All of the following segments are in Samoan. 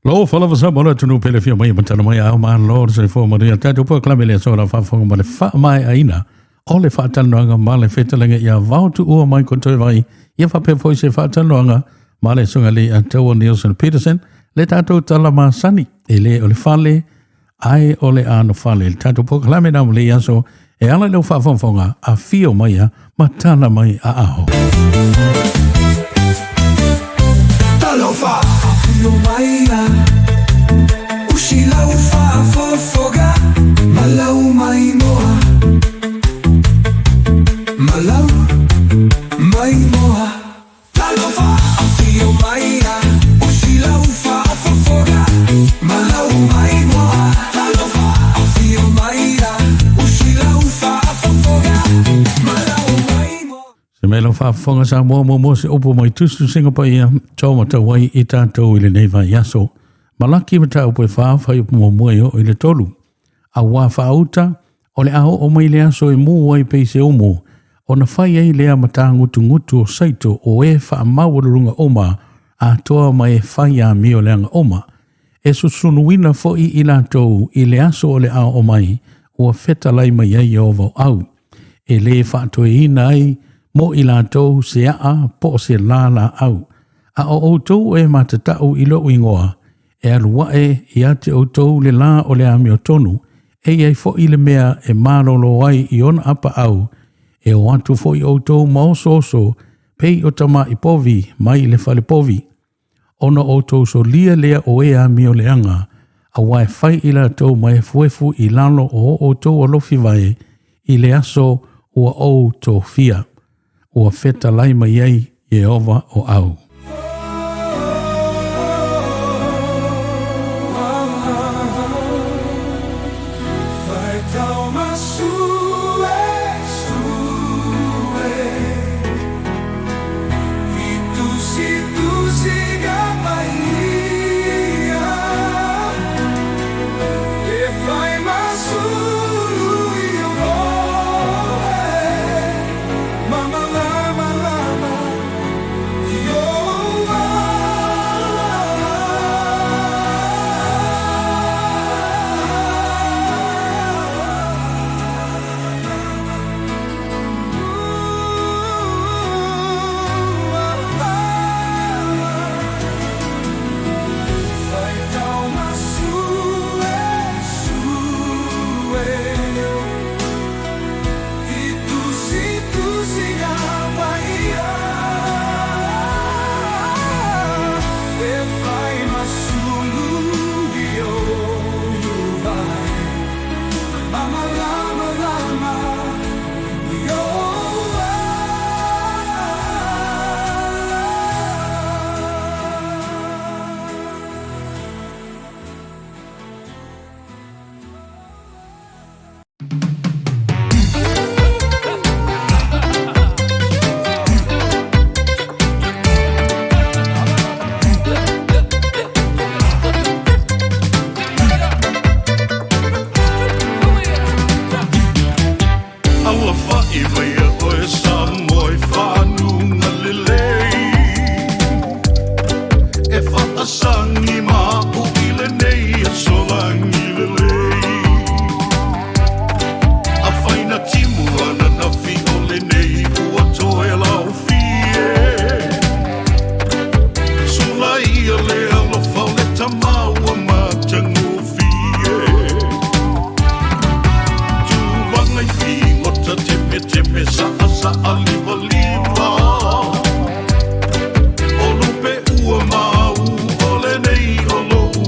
Alofa lava Samoa le atunuu pele fia mai e matala mai ao malo le soifua manuia tatou polokalame le aso la faafofoga ma le faamaeaina o le faatalanoaga ma le fetalaiga ia Vao Tuua Michael Toevai ia faapea foi se faatalanoaga ma le susuga i le Ataua Neilson Peterson le tatou tala masani e le o le fale ae o le anofale le tatou polokalame na mo le aso e ala i lau faafogafoga afio mai ia ma tala mai a aho. Talofa, afio mai ia, usi lau faafofoga, ma lau maimoa, ma lau maimoa. Talofa, afio mai ia, usi lau faafofoga, ma lau maimoa. Talofa, afio mai ia, usi lau faafofoga, ma lau maimoa. Se mea lau faafofoga Samoa muamua se upu mai tusitusiga paia to ma tau ai i tatou i lenei vaiaso. Malaki mataupu e 4 fuaiupu muamua e oo i le 3. Auā faauta, o le a oo mai le aso e mū ai pei se umu, ona fai ai lea matagutugutu o saito o e faamaualuluga uma, atoa ma e fai amio leaga uma. E susunuina foi i latou i le aso o le a oo mai, ua fetalai mai ai Ieova o au. E lē faatoeina ai mo i latou se aa po o se lā laau. A o outou e matatau i lou igoa, e alu ae ia te outou le lā o le amiotonu, e i ai foi le mea e malolo ai i ona apaau, e o atu foi outou ma osooso, pei o tamaʻi povi mai le fale povi. Ona outou solia lea o e amio leaga, auā e fai i latou ma efuefu i lalo o outou alofi vae i le aso ua ou tofia, ua fetalai mai ai Ieova o au. Faitau ma sue, sue, i tusi tusiga paia, e fai ma sulu i o oe, ma malama lama i ou Faitau ma sue, sue, i tusi tusiga paia, e fai ma sulu i ou vai, ma malama lama i ou Alafaʻi mai e oe Samoa i fanuga lelei e faasagi ma au i lenei aso lagi lelei afai na timu ananafi o lenei ua toe laofie sulaia le alofa o le tama ua matagofie tuvaga i figota temeteme saʻasaʻa livaliva o lupe ua mau o lenei o lou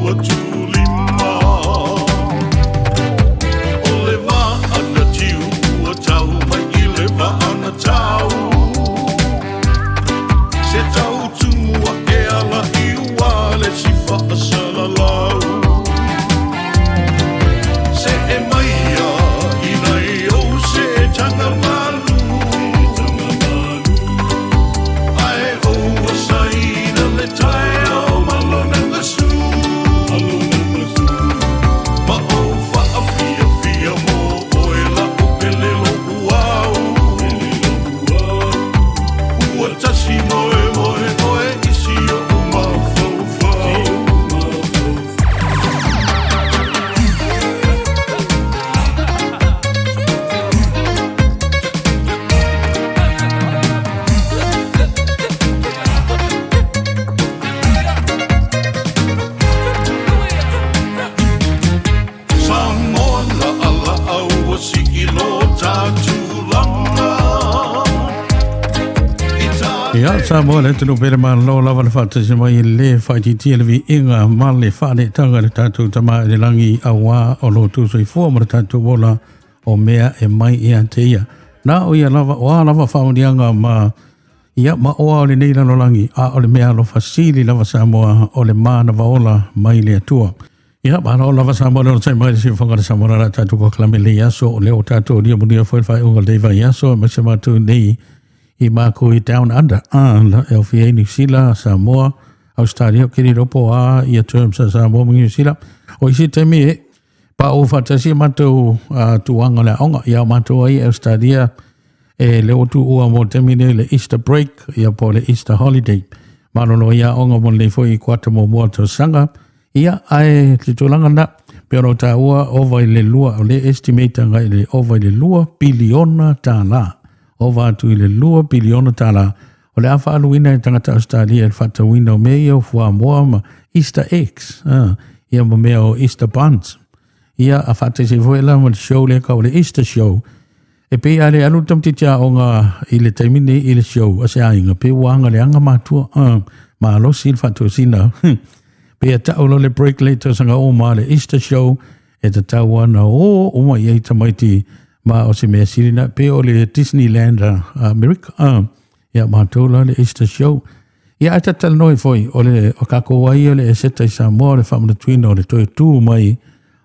Ia, Samoa le atunuu pele malo lava le faatasi mai e lē faaitiitia le viiga ma le faaneetaga i le tatou Tama i le lagi auā o lo outou soifua ma le tatou ola o mea e mai ia te ia. Na o ia lava, o a lava faamanuiaga ma ia ma oa o lenei lalolagi, a o le mea alofa sili lava Samoa o le manava ola mai le Atua. Ia, malo lava Samoa le onosai mai le siufofoga le Samoa la tatou polokalame lenei aso, o lea ua tatou lia manuia foi le faaiuga o lenei vaiaso, aemaise matou nei i makou i Down Under, la e aofia ai Niu Sila, Samoa, Australia, ou te le iloa po o a ia terms a Samoa ma Niu Sila. O isi taimi e pauu faatasi matou tuaga o le aoga, ia o matou ai i Australia, e lea ua tuua mo le taimi nei le Easter break, ia po o le Easter holiday. Malolo ai aoga mo lenei foi kuata muamua o le tausaga. Ia, ae te tulaga lena, pei ona ou taua, ova i le lua, o le estimate agai i le ova i le $2 piliona. Ova atu i le $2 piliona. O le a faaaluina e tagata Australia i le faatauina o mea ia o fuamoa ma Easter eggs, ia ma mea o Easter buns. Ia, a faataisi foi la ma le show lea tau o le Easter show. E pei a le alu le tamaitiiti aoga i le taimi nei i le show a se aiga, pei ua agaleaga matua, malosi le faatosina. Pei a tau loa le break le tausaga uma le Easter show, e tatau ana o uma i ai tamaiti ma o se mea sili na, pei o le Disneyland a America. Ia matou la le Easter show. Ia ae tatalanoa foi o le o kākou ai o le Eseta i Samoa o le faamanatuina o le toe tū mai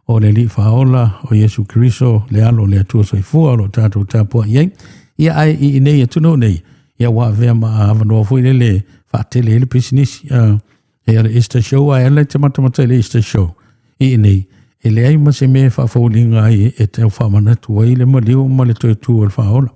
o le Alii Faaola o Iesu Keriso le alo o le Atua Soifua o lo o tatou tapuai ai. Ia ae i inei atunuu nei, ia ua avea ma avanoa foi lele faatele ai le pisinisi. E le Easter show ae ala i te matamata i le Easter show. I inei, e leai ma se mea e faafouliga ai e tau faamanatu ai le maliu ma le toe tū o le faaola.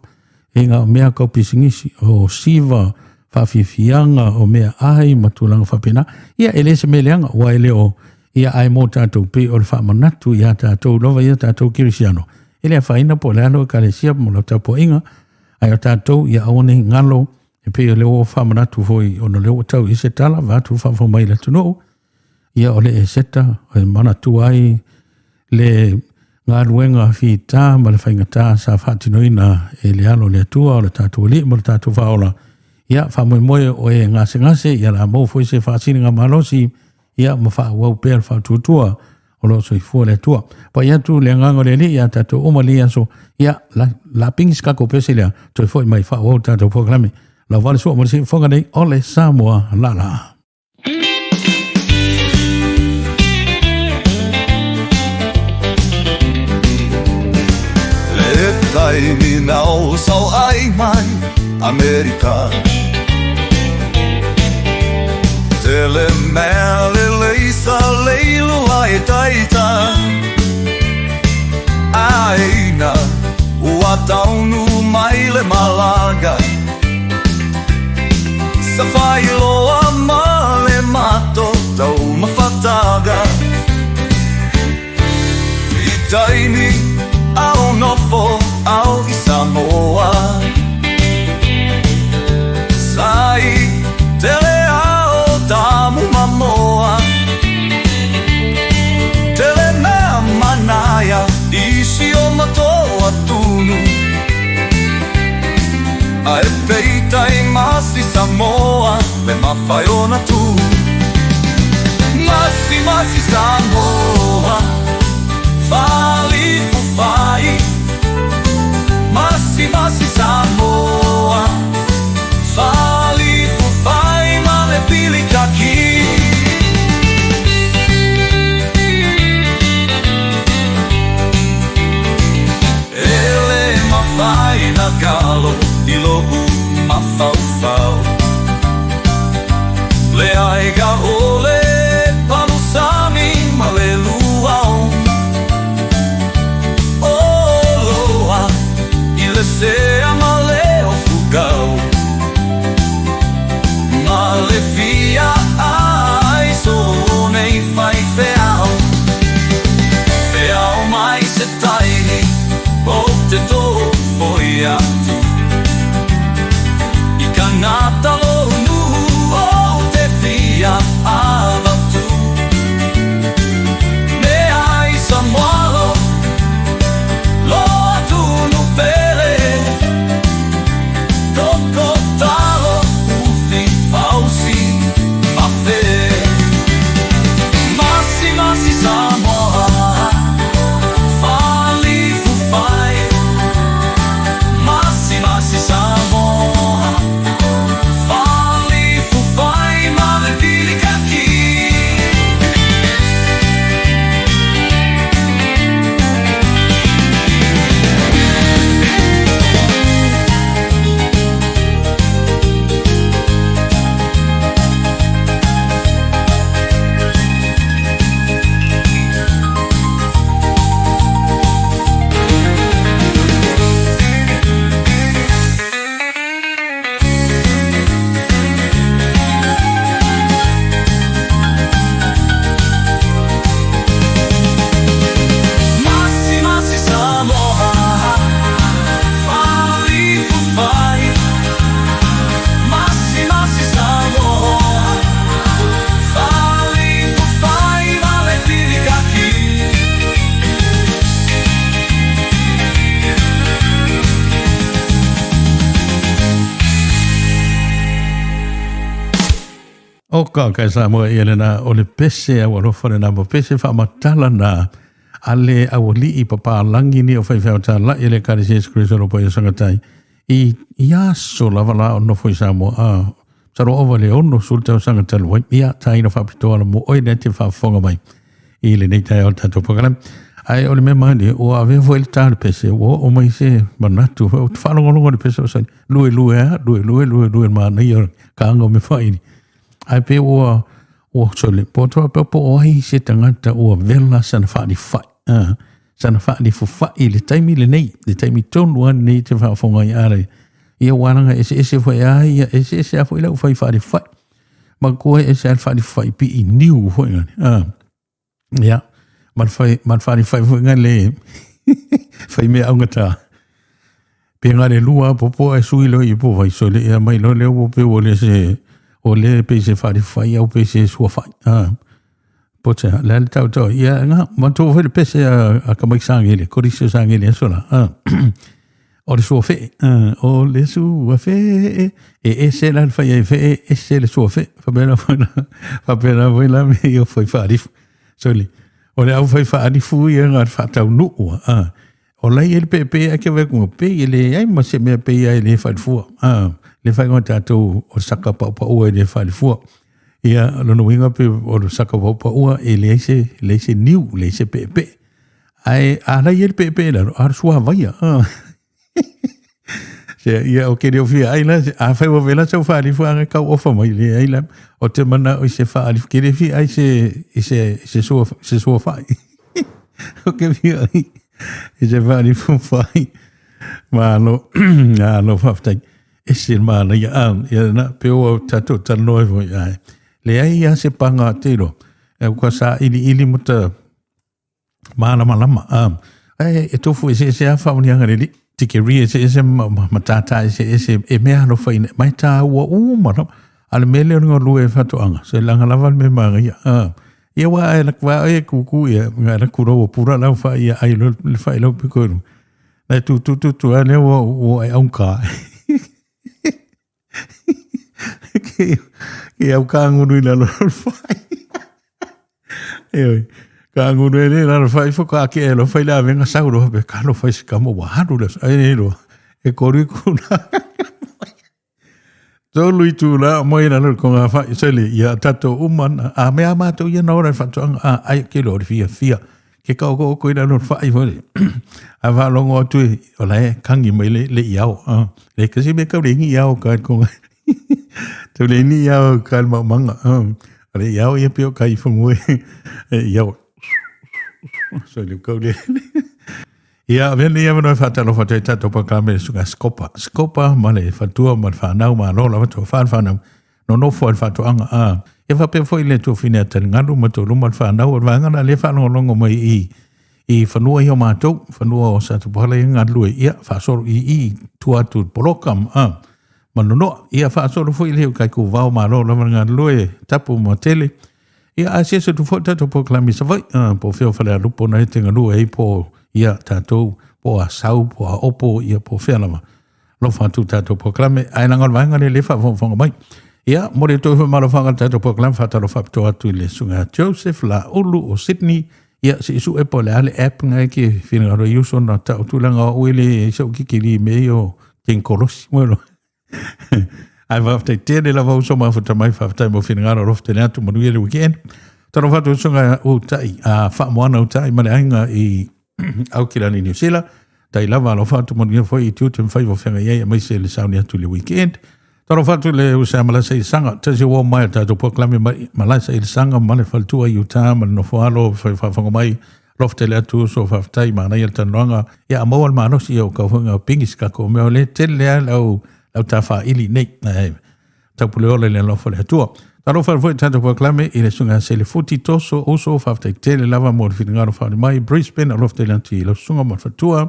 E ngā mea kau pisinisi, o siva, faafiafiaga, o mea ai ma tulaga faapena. Ia, e le se mea leaga, ua e le o, ia ae mo tātou pei o le faamanatu iā tātou lava ia tātou kerisiano. E le afaina po o le a lau ekalesia mo lau tapuaiga, ae o tātou ia aua nei galo, e pei o lea ua faamanatu foi ona o lea ua tau i se tala, vaeatu le faafofoga mai i le atunuu, ia o le Eseta e manatua ai le galuega fita ma le faigata sa faatinoina e le alo o le Atua o le tatou Alii ma le tatou Faaola. Ia faamoemoe o e gasegase, ia la maua foi se faasiliga malosi, ia ma faaauau pea le faatuatua o lo o soifua le Atua. Pai atu le agaga o le Alii ia tatou uma lenei aso, ia la, la pingi se tatou pese lea, toe foi mai faaauau le tatou polokalame. Lau vale sua mo le siufofoga nei, o le Samoa lala. Le taimi na ou sau ai mai Amerika Tele mea lelei sa leiloa e taita Aina ua taunu mai le malaga Sa failoa ma le mato taumafataga I taimi a o nofo au i Samoa Sa i tele ao tamu mamoa Tele mea manaia i si o matou atunu Ae peitai masi Samoa le mafai ona tu Masi masi Samoa Fali fufai Masi masi Samoa Fali fufai ma le pilikaki. E le mafai na galo i lo'u mafaufau Le aiga o le palusami ma le luau O loa i le sea ma le ofugau Ma le fia ai so nei faifeau E ao mai se taimi ou te toe foi atu I Kanata lou nuu ou te fia avatu Me ai Samoa lo atunu pele Koko talo u O ka kai Samoa ia lena o le pese au alofa lena ma pese faamatala na a le aualii papalagi ni o faifeau talai le Ekalesia Iesu Keriso o lo paia sagatai i i aso lava la o nofo i Samoa a masalo ova le 60 tausaga talu ai ia taina faapitoa la mo oe lea te faafofoga mai i lenei taeao o le tatou polokalame. Ae o le mea mani, ua avea foi le ta o le pese, ua oo mai se manatu, ou te faalogologo i le pese o sali, lue lue a, lue lue lue lue manaia o kaga o me whaini. Ae pe ua, ua sole, po toa pe po o ai se tagata ua vela sana whaani whai, sana whaani fuwhai i le taimi lenei, le taimi tonu a nei te whaafonga i are. Ia wānanga ese ese fai a ia, ese ese a fo ila whai whaani whai. Ma koe ese a whaani whai pi i niu fo ngani. Ia, ma whai, ma whaani whai fo ngani le, whai mea aungata. Pe ngā le lua popo e sui lo i po whai so le ia mai lo le o pe o le se o le pe se whare whai au pe se sua whai. Po te le le tau tau ia ngā ma tō whai le pese a ka mai sangele, kori se sangele aso la. O le sua whe, o le sua whe, e e se la le whai e whe, e se le sua whe, whapena whai la, whapena whai la me i o whai whaarifu. So le, o le au whai whaarifu ia ngā whatau nua. O lai e le pe pe a ke wai kunga pe i le ai ma se mea pe ia i le whalifua. Le whai ngā tātou o saka pa pa ua i le whalifua. Ia, lono winga pe o le saka pa pa ua e le se, le se niu, le se pe pe. Ai, a lai e le pe pe la, a sua vaia. Se ia o ke reo fia ai la, a whai wa vela sau whalifua anga kau ofa mai le ai la, o te mana o i se whaalifu, ke re fia ai se, i se, se sua, se sua whai. O ke fia ai, i se whaalifu whai. Malo, alo whaftai. E se mana ia, a, ia na, pe o tātou talanoa e foi, ai. Le ai ia se panga tero, e kua sa ili ili mo ta mālamalama. E, e tofu e se se a whaonianga le li, tike ri e se ese ma, ma, ma tātā e se ese e mea alo whaine, mai tā ua uma no, a le mele o ngā lue e whatoanga, se langa lava le me manga ia. Ia wā e lak wā e kuku ia, ngā la kura o pura lau wha ia ai lo le wha i lau piko ru. Nei tu tu tu tu a lea ua ua e aunka. Ke, ke au ka ngunu i lalo le whai. E oi, ka ngunu e le lalo whai fo ka ke e lo whai la venga sau lo pe ka lo whai se ka mo wa haru le ai ne lo. E koru kuna. Tolu i tū la mo i lalo ko ngā whai sele ia tato uma a mea mātou ia na ora e whatoanga a ai ke lo fia fia ke ka oko oko i lalo whai fo a whalongo atu e o la e kangi mai le le iao a le kasi me kau le ngi iao ka ko tu le ni iao ka ma manga a le iao ia pio kai whangue e iao so le kau le Ia, vea nei avanoa e faatalofa atu ai tatou polokalame i le susuga Scopa. Scopa ma le faletua ma le fanau malo lava tou fa le fanau nonofo ai le faatoaga. A, ia faapea foi le tuafine a Taligalu ma Toeluma le fanau o le vaega lena lea e faalogologo mai i i fanua ia o matou, fanua o Satupahala ia galulue, ia faasolo i i tua atu i le poloka ma, ma Nonoa. Ia faasolo foi le kaikuvao malo lava le galulue, tapu ma tele. Ia, a asiasi atu foi tatou polokalame i Savaii, po o fea o Falealupo na e te galue ai po ia tatou, po o Asau, po o Aopo, ia po o fea lava. Alofa atu tatou polokalame, ae leaga o le vaega lea lea e faafogafoga mai. Ia, momoli atu ai foi maalofaga i le tatou polokalame, faatalofa faapitoa atu i le susuga Joseph Laulu o Sydney. Ia, se i sue po o le a le app na e ke finagalo ai uso na tau tulaga o au e le i ai sau kikili i mea ia o tenkolosi. Ae faafetai tele lava uso mafuta mai, faafetai mo finagalo alofa tele atu, manuia le weekend. Talofa atu usoga utai, a faamoana utai ma le aiga i Aukilani New Zealand. Tai lava alofa atu manuia foi i tiute ma faiva o feagai ai aemaise le sauni atu i le weekend. Talofa atu le uso ia Malaisa i le Saga, tasi ua mai o tatou polokalame mai Malaisa i le Saga ma le faletua i Utah ma le nofoalo fai faafofoga mai. Alofa tele atu uso, faafetai, manaia le talanoaga. Ia, a maua le malosi ia o kau foi ngā pingi se kako mea o le tele lea lau, lau tāwhaili nei. Ai, taupule ola i le alofa o le Atua. Talofa foi tatou polokalame i le susuga Sele Futi Toso, uso, faafetai tele lava mo le finagalo whaoni mai. Brisbane, alofa tele atu i lau susuga ma le fatua.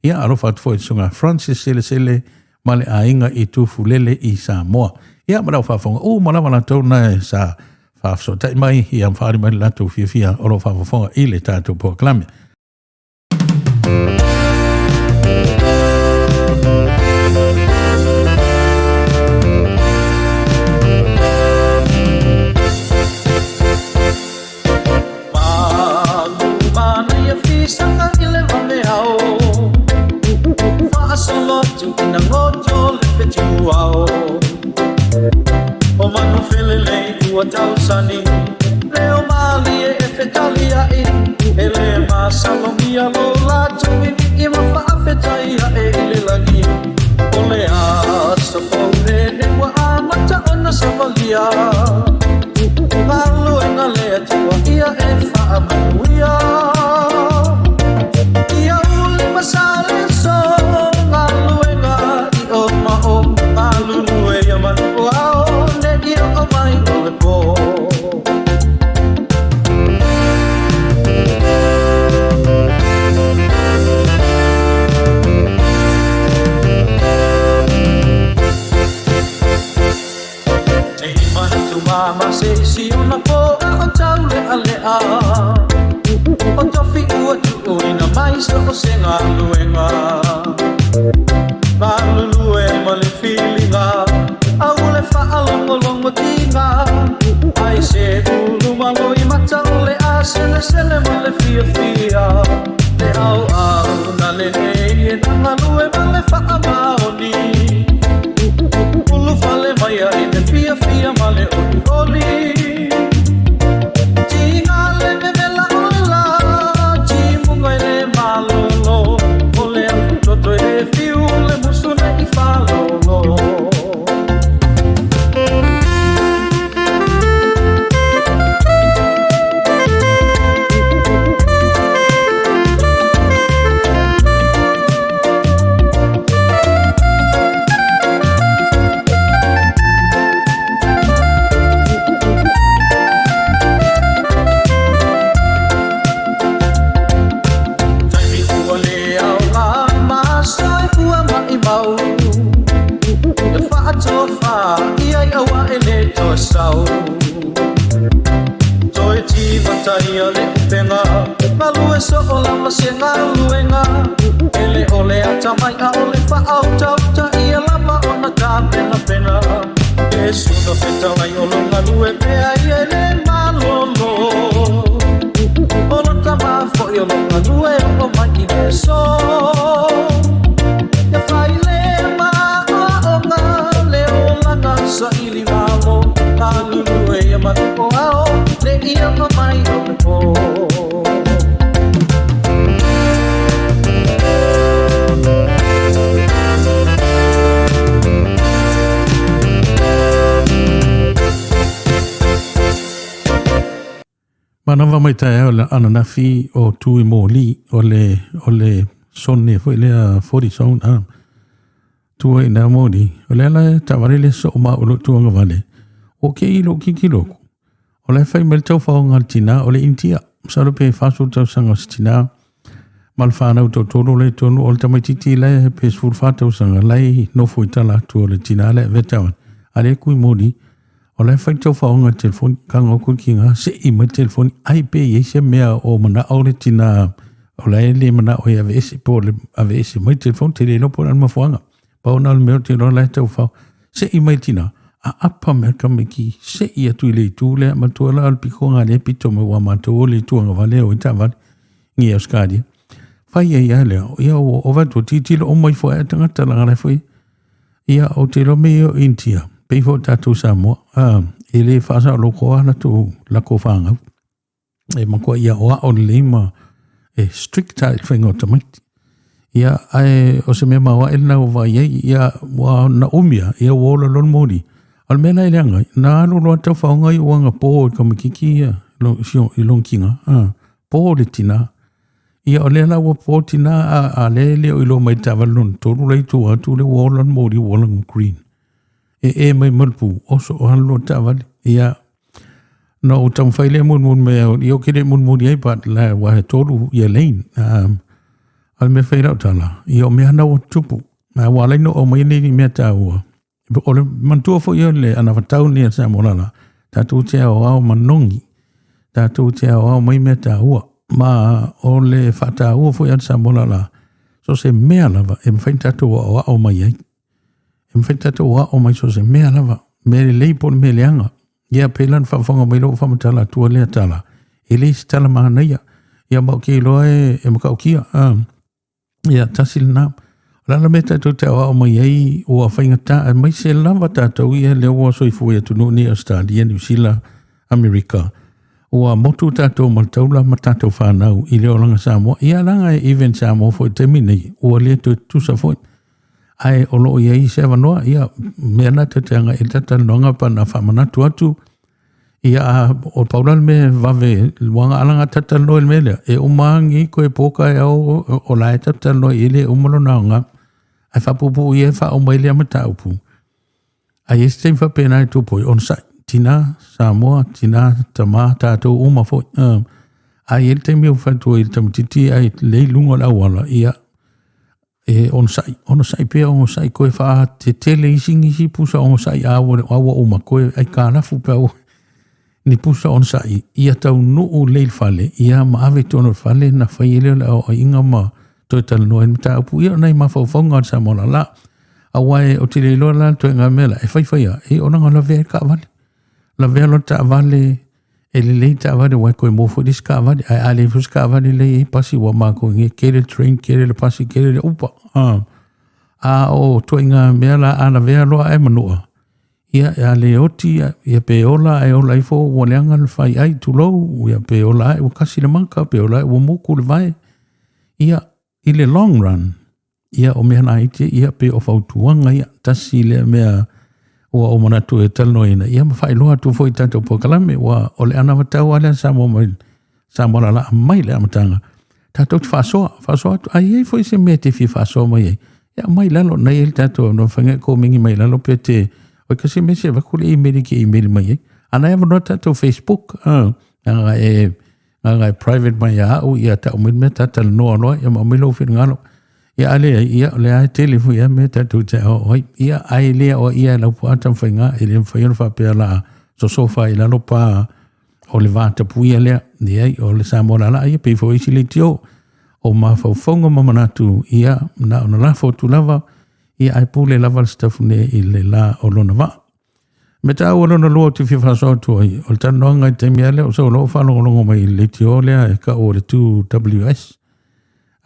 Ia, alofa atu foi i le susuga Francis Sele Sele ma le aiga i Tufulele i Samoa. Ia, ma lau faafofoga uma lava latou na e sa faafesootai mai, ia ma faaali mai le latou fiafia o lo o faafofoga i le tatou polokalame. ua tausani Leo malie e fetaliai E le masalomia lo latou vivii ma faafetai ae i le lagi O le aso fou lenei ua amata ona savalia Galuega le Atua ia e faamanuia Ia uli ma sa le aso Galuega i o ma o Galulue ia manu o ao Ne i oo mai o le po. Nei manatu mama se isi ona po a o taulealea O tofi ua tuuina mai so o se galuega Galulue ma le filiga Aua le faalogologo tiga Ai se ulu malo i mata o le a selesele ma le fiafia Le auauna lenei e na galue ma le faamaoni Ulufale mai ai le fiafia ma le olioli Tiga le vevela o le la Timuga i le malolo O le afutoto e le fiu le musu nei falolo. Taimi ua le aoga ma soifua maʻimau E faatofa ia i aua e le toe sau Toe timata ia le upega Galue soo lava se galuega E le o le atamai a o le faautauta ia lava ona tapenapena Iesu na fetalai o lo galue pea ia i le malolo O lo tama foi o lo galue oo mai i le aso Ia fai le ma aoaoga le olaga saili malo Galulue ia manu o ao ne i oo mai o le po. Manava mai taeao le ananafi o Tui Moli o le o le sone foi lea 40 zone a tua i nā moli o le ala e taavale le soo ma o lo tuanga vale o ke i lo kikilo O la e fai mai le taufaoga a le tina o le Initia. Masalo pe 40 tausaga o se tina ma le fanau toatolu la i totonu o le tamaitiiti la e pe 14 tausaga la e nofo i tala atu o le tina lea e avea taavale. A lea e kui moli, o la e fai le taufaoga i le telefoni, kaga atu le kiga, sei mai le telefoni, ai pe i ai se mea o manao le tina o la e le manao e aveese po o le aveese mai le telefoni, te le iloa po o le a le mafuaaga. Pau na o le mea ou te iloa la e taufao, sei mai tina, a apa mai le tamaiti, sei atu i le itu lea, matua la o le pikoga lea pito mai ua matou o le itu agavale o i taavale, ngi Australia. Fai ai a lea, ia ua ova atu, tilotilo uma ifo ai tagata laga la foi. Ia ou te iloa mea ia o India, pei foi o tatou Samoa, e le faasaolokoa latou lako fanau. E matua ia aoao lelei ma e strict lava i le faiga o tamaiti. Ia, ae o se mea maoae lena ua vaai ai, ia, ua na umi lava, ia ua ola loa le moli. A o le mea la e leaga ai, na alu loa taufaoga ia ua agapo i tamaitiiti ia i lona tina, po le tina. Ia, o lea la ua po le tina, a lea e le o iloa mai i le taavale lona tolu la i tua atu, lea ua ola le moli ua ola green. E e mai ma le pu, oso o alu loa le taavale. Ia, na ou taumafai lea e mulimuli mai au, ia ou te le mulimuli ai, but la, ua he tolu ia lane. A le mea fai lau tala, ia o mea na ua tutupu. A ua ala ai na ou aumaia nei mea taua. O le manatua foi o le anavatau nei a Samoa lala, tatou te aoao manogi, tatou te aoao mai mea taua. Ma o le faataua foi a le Samoa lala, so se mea lava e mafai ona tatou aoao mai ai. E mafai ona tatou aoao mai so o se mea lava, mea lelei po o le mea leaga. Ia pei la ona faafofoga mai lou faamatala atua lea tala, e le se tala manaia. Ia ma ou te iloa e, e matautia. Ia, tasi lena. O le a le mea tatou te aoao mai ai ua faigata aemaise lava tatou ia lea ua soifua i atunuu nei Australia, Niu Sila, Amerika, ua motu tatou ma le taula ma tatou fanau i le olaga Samoa. Ia leaga e even Samoa foi i le taimi nei, ua le toe tutusa foi. Ae o lo o i ai se avanoa, ia mea na tatou te agai i le talatalanoaga pa na faamanatu atu. Ia, a, o pau la le mea vave, ua alaga talatalanoa i le mea lea, e uma agi koe po taeao o la e talatalanoa i le uma lona aoga, ae faapuupuu ia e faauma ai lea mataupu. Ae i ai se taimi faapena e tupu ai, onosai, tina Samoa, tina tama, tatou uma foi. A i ai le taimi e fai atu ai i le tamaitiiti ae lei luga o le auala, ia, e onosai, onosai pea, onosai, koe faatetele isi nisi pusa onosai a ua, a ua uma, koe aikalafu pe a ua ni pusa onosai, ia taunuu lei le fale, ia ma ave i totonu o le fale, na fai ai lea o le aoaiga ma toe talanoa ai le mataupu, ia o nai mafaufauga o le Samoa lala. Aua e, ou te le iloa la le ituaiga mea la, e faifai lava, e ona lavea ai le taavale. Lavea loa le taavale, e lelei taavale aua e toe maua foi le isi taavale, ae a leai foi se taavale lea e i ai pasi ua matou i kele le train, kele le pasi, kele le upa. A o ituaiga mea la a lavea loa ae manua, ia a le oti, ia pe ola ae ola ifo ua leaga le fai ai, tulou, ia pe ola ae ua kasi le maka, pe ola ae ua muku le vae. Ia, i le long run, ia o mea laiti ia pei o fautuaga ia tasi lea mea ua ou manatu e talanoaina ia ma faailoa atu foi i tatou polokalame ua o le anavatau lava lea Samoa mai Samoa laalaa mai le amataga tatou te faasoa faasoa atu ai ai foi se mea te fia faasoa mai ai ia mai lalo nei ai le tatou no whainga komeni mai lalo pe te o kasi mea se vaku le email ke email mai ai ana e avanoa tatou Facebook uh, e Nganga e private mai ia au, ia tau mai mea talatalanoa loa, ia ma aumai lou finagalo. Ia a leai, ia o lea e tele foi a mea tatou te aoao ai. Ia ai le aoa ia e Laupua Tamafaiga, e le mafai ona faapea la sosofa i lalo pa o le vatapuia lea. Leai, o le Samoa laalaa ia pei foi isi leitio o mafaufauga ma manatu, ia na ona lafo atu lava, ia ae pule lava le Sitafune i le la o lona vaa. Me tāua lona lua o te fia faasoa atu ai, o le talanoaga i taimi lea o sau loa faalogologo mai i le leitio lea e kau o le 2WS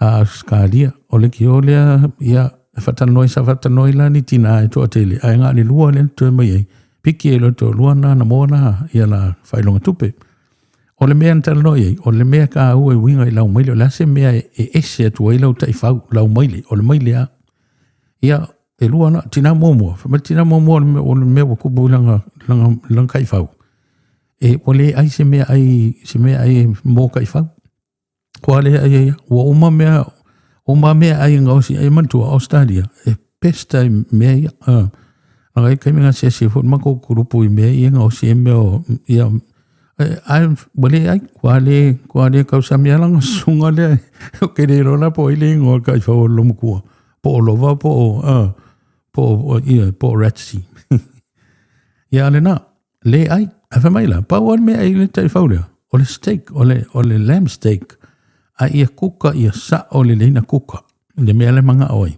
a Australia. O le leitio lea, ia, e faatalanoa sa faatalanoa la ni tina e toatele, ae na o le lua lea na toe mai ai. Piki e loa toalua na na moa la, ia la faailoga tupe. O le mea na talanoa i ai, o le mea taua e uiga i lau maile, o le a se mea e ese atu ai lau taifau, lau maile, o le maile lava. Ia, e lua la, tina muamua, fai mai le tina muamua o le mea ua tupu i lana, lana, lana taifau, e ua le ai se mea ai, se mea ai mo taifau. Kua le ai ai, ua uma mea, uma mea ai gaosi ai manatua Australia, e pesta i mea ia. Langa e kaimi ngā siasi foi matou kurupu i mea ia gaosi e mea o, ia, ai, ua le ai, kua le, kua le kausami lana susuga lea, o ke le iloa la po o ai le ingoa o le taifau o le lomatua. Po o Lova, po o, po o, ia, po o Ratsi. Ia a lena, le ai, a fai mai la, pau le mea ai le taifau lea, o le steak, o le, o le lamb steak, a ia kuka, ia sao lelei na kuka, le mea le mangao ai.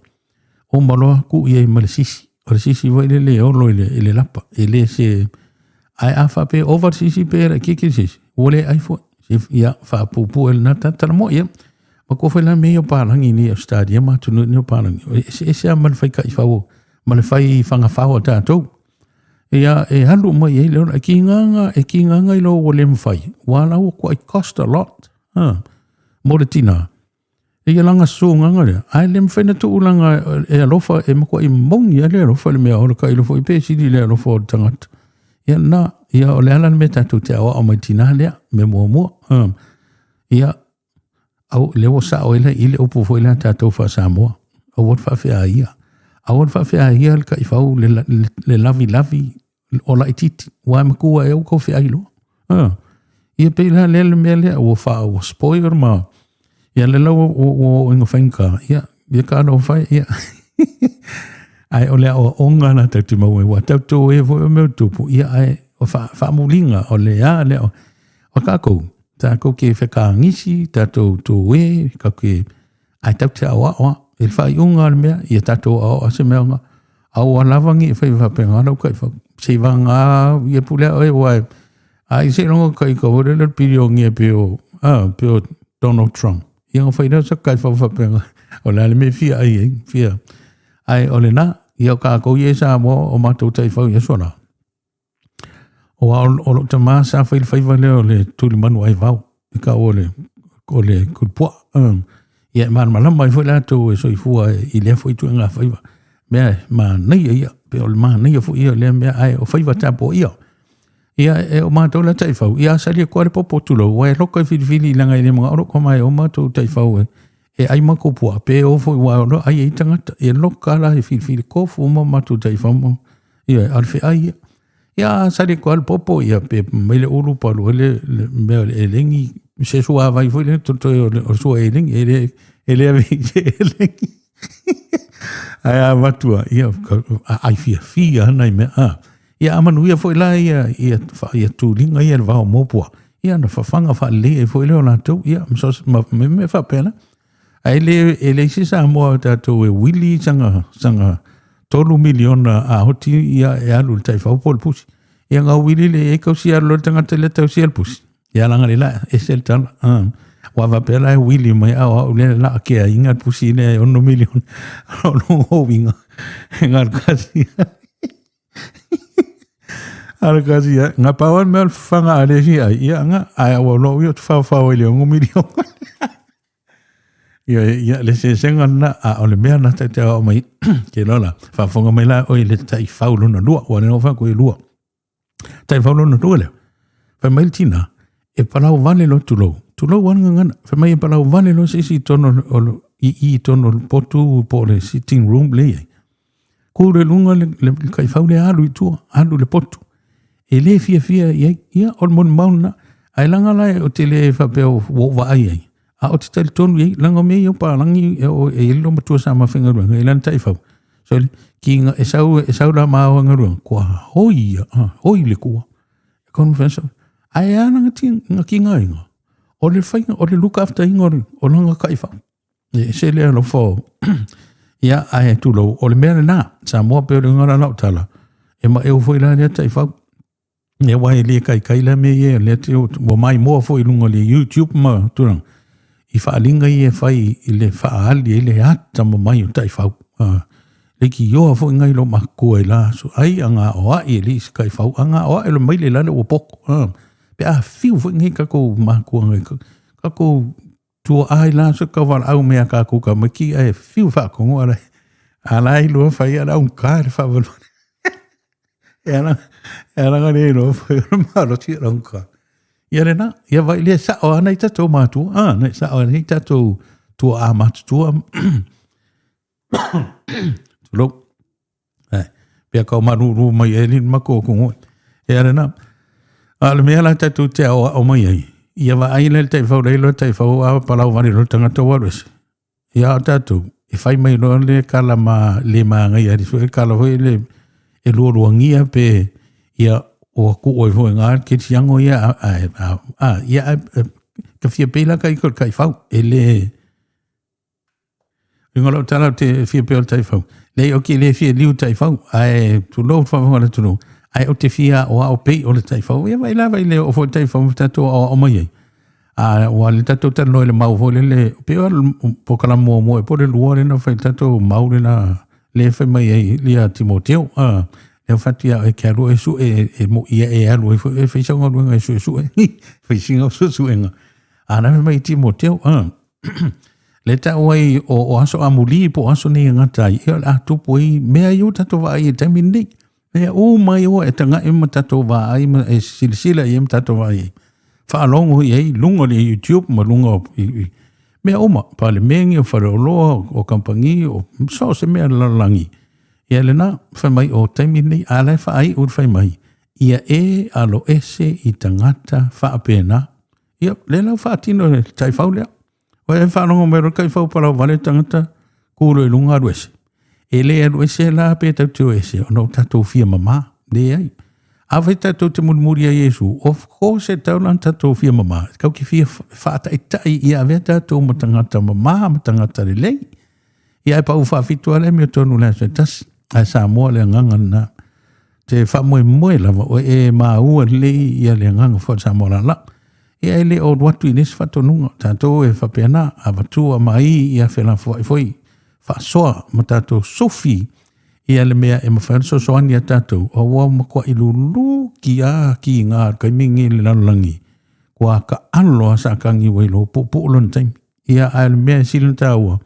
Uma loa ku i ai ma le sisi, o le sisi foi lele e olo i le, i le lapa, e le se, ae a faapea ova le sisi pe laitiiti le sisi, ua le ai foi. Ia, faapuupuu e lena tala moi, ia. Ma kua foi la mea ia o palagi nei Australia ma atunuu nei o palagi. E eseese lava ma le fai taifau ma le fai fagafao a tatou. Ia, e alu mai ai le ola, e kigaga, e kigaga i lo ua le mafai. Ua la ua quite cost a lot. Ha. Mo le tina. Ia langa sugaga lea, ae le mafai na tuu langa e alofa, e matuai moni lava le alofa i le mea ola tailo foi pe sili le alofa o le tagata. Ia na, ia o le ala le mea tatou te aoao mai tina lea, mea muamua. Ha. Ia, au, lea ua sao ai la i le upu foi lea tatou faa-Samoa. Aua le faafeaia. Aua le faafeaia le taifau le, le, le lavilavi o laitiiti. Ua e matua e au kau feai loa. Ah. Ia pei la lea le mea lea ua wha, ua spoil ma. Ia le lau ua ua inga whainga. Ia, ia ka alo whai, ia. Ai o lea o onga na tau te mau e ua tau tō e foi o mea tupu. Ia ai o wha, whaamulinga o le a lea o, o kākou. Tākou ke whakaangisi, tātou tō e, ka ke ai tau te aoaoa, e le whaiunga o le mea, ia tātou aoa se mea nga, aoa lava ngi e whai whapenga lau kai wha, se i wanga, ia pulea oe wai, a i se rongo kai ka hore le piri o ngi e pe o, a, pe o Donald Trump. Ia nga whai rau sa kai wha whapenga. O le a le mea e fia ai ai, fia. Ae o lena, ia o kākou ia i Samoa o matou taifau i aso la. Aua o lou tama sa fai le faiva lea o le tulimanu aivao, e taua o le, o le tulipuaa. Ia e malamalama ai foi latou e soifua i lea foi ituaiga faiva. Mea e manaia ia, pei o le manaia foi ia o lea mea, ae o faiva tapuaia. Ia e o matou la taifau, ia asali atu lava le popo tulou, aua e loka e filifili leaga e le manao lou tama e o matou taifau e e ai matou puaa, pe o foi aua o lo o ai ai tagata. E loka la e filifili tofu uma matou taifau ma Ioe, a o le feai ia. Ia a sali atu lava le popo, ia pe mai le ulu palu ai le, le mea o le elegi, se suavai foi lea totoe o le, o le sua elegi, e le, e le ave i se elegi. Ae a avatu lava, ia, a ai fiafia lava nai mea. A, ia a manuia foi la ia, ia, ia tuliga ia i le vao mo puaa, ia ona fafaga faalelei ai foi lea o latou, ia, ma so, ma mea faapena. Ae le, e leai se Samoa o tatou e uili saga, saga 3 miliona a oti ia e alu i le taifau po o le pusi. Ia na uili le e tausia alu loa le tagata lea tausia le pusi. Ia laga le la ese le tala. Ua faapea la e uili mai a o au lea la keaina le pusi lea e 6 miliona. O lona uiga, e galu kasi. Ala kasi ia. Nga pau le mea o le fafaga a le fia ai. Ia nga, ae ua lou ia whawhau i le 6 miliona. Ia, ia, le sesega lena, a o le mea na te te ao mai, ke loa la, faafofoga mai la oe i le taifau lona lua, ua lena ua fai atu e lua. Taifau lona lua lea, fai mai le tina, e palau vale loa tulou, tulou lava le gagana, fai mai e palau vale loa se isi i totonu o le, i i i totonu o le potu po o le sitting room lea e i ai. Ku le luga le, le, le taifau lea alu i tua, alu i le potu. E le fiafia i ai, ia, o le molimau lena. Ae leaga la ou te le faapea ua ou vaai ai, a ou te talitonu i ai, leaga o mea ia o palagi, e, o, e i ai le loomatua sa ma faigaluega, i lana taifau. So, ki e sau, e sau la ma o galuega, kua hoi ia, ah, hoi le kua. E kono whenso, ae a langa ti, nga ki ngā inga. O le whainga, o le look after inga o le, o langa taifau. E ese le alofa o ia ae tulou o le mea lena Samoa pei o le uiga la lau tala e maeu foi la lea taifau e aua e le kaikai la mea ia lea te ua maimoa foi i luga o le YouTube ma tulaga i faaaliga ia e fai i le faaali ai le atamamai o taifau leitioa foi nai lo matua i la aso ai a gaoai e le i se taifau a gaoai le maile la le ua poto pe a fiu foi nei tatou matua ngai tatou Tua ai la so kau valaau me a kākou tamaiti ae fiu faatonuga ala ala ai lua fai ala un ka le faavalevalea. E ala e ala nga le iloa foi o le malosi o le auga. Ia lena, ia vai le sao ana i tatou matua, ah, nai sao ana i tatou tua'a matutua. Tulou. Ai, pea kau malūlū mai e li mako o kungoi. E ala na, a le mea la tatou te aoao mai ai, ia vaai le taifau le iloa taifau a palau vale loa le tagata ua alu ese. Ia o tatou, e fai mai loa le kala ma le magaia ali foi kala foi le e lualuagia pe ia ua tuu ai foi ngā kerisiano ia a, a, a, a ia a, a, ka fia pei la kai ko le taifau e le Inga lau tala te fia pea o le taifau. Leai, ou te le fia liu taifau, ae tulou le faafofoga a le atunuu, ae ou te fia aoao pei o le taifau. Ia vai la vai le oo foi le taifau ma tatou aoao mai ai. A ua le tatou talanoa i le mau foi lele, pei o le polokalame muamua po o le lua lea na fai tatou mau lena lea e fai mai ai ia Timoteo. A, lea fai atu ia oe e te alu e sue e mo ia e alu ai foi e fai sau galuega e suesue. Fai sina suesuega. A na fai mai Timoteo, a, Le tau ai o, o aso amuli po o aso nei e gata ai, ia o le a tupu ai mea ia ua tatou vaai i le taimi lenei. Mea uma ia ua e taga'i ma tatou vaai ma e silasila i ai ma tatou vaai ai. Faalogo i ai i luga o le YouTube ma luga o i, i, mea uma, Palemene, o faleoloa, o, o kamupani, o so o se mea lalolagi. Ia lena, fai mai o taimi lenei, a la e faaiu le fai mai, ia e aloese i tagata faapena. Ia, lea la ua faatino e le taifau lea. Ua e faalogo mai loa le taifau palau vale le tagata, tu loa i luga alu ese. E le alu ese la pe tatou te o ese ona o tatou fia mama. Leai. Afai tatou te mulimuli ia Iesu, of course e tatau la ona tatou fia mama. E tatou te fia faataitai ia avea tatou ma tagata mama ma tagata lelei. Ia ae pau faafitu lava le amiotonu i le aso e tasi. Ae Samoa le agaga lena. Te faamoemoe lava oe e maua lelei ia le agaga foi o le Samoa lala. Ia e le o alu atu i le isi faatonuga, o tatou e faapena, avatua mai ia felafoai foi, faasoa ma tatou sufi ia le mea e mafai ona fesoasoani ia tatou, aua ua matuai lulu ki a kiga o le taimi lenei i le lalolagi, ua taalo lava Satani ua iloa ua puupuu lona taimi. Ia, ae o le mea e sili ona taua,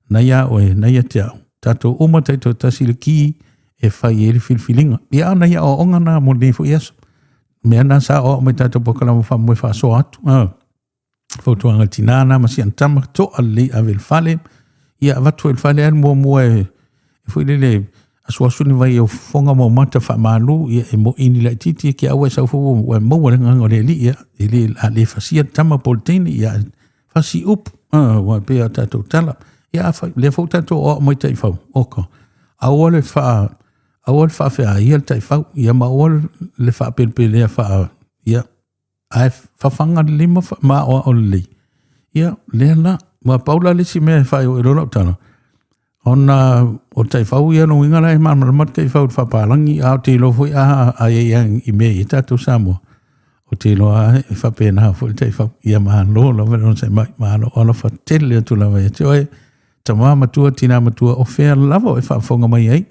na ia oe, na ia te au, tatou uma taitoatasi le ki e fai ai le filifiliga. Ia, a o nai aoaoga na mo lenei foi aso. Mea na sa aoao mai tatou polokalame faamoemoe faasoa atu. Ah, fautuaga tina na ma si ana tama, toa lelei ave i le fale. Ia avatu foi i le fale alu muamua e foi lele asuasu ni vai o fofoga ma o mata faamalu, ia e mo'i ni laitiiti e ke aua e sau foi ua maua le agaga o le Alii, ia e le a le fasia le tama po o le teine, ia fasi upu, ua pei o tatou tala. Ia afai, lea foi ua tatou aoao mai taifau, oka, aua le faa, aua le faafeaia le taifau, ia ma aua le faapelepelea faa, ia, ae fafaga le lima ma aoao lelei. Ia, lea la, ua pau la le isi mea e faaiu ai loa lau tala, ona o le taifau ia lona uiga la e malamalama le taifau i le faapalagi, a ou te iloa foi a i ai lava i mea e i ai tatou Samoa, ou te iloa lava e faapena foi le taifau. Ia malo lava le onosai mai, malo alofa tele atu lava ia te oe, tama matua, tina matua, o fea lava o e faafofoga mai ai,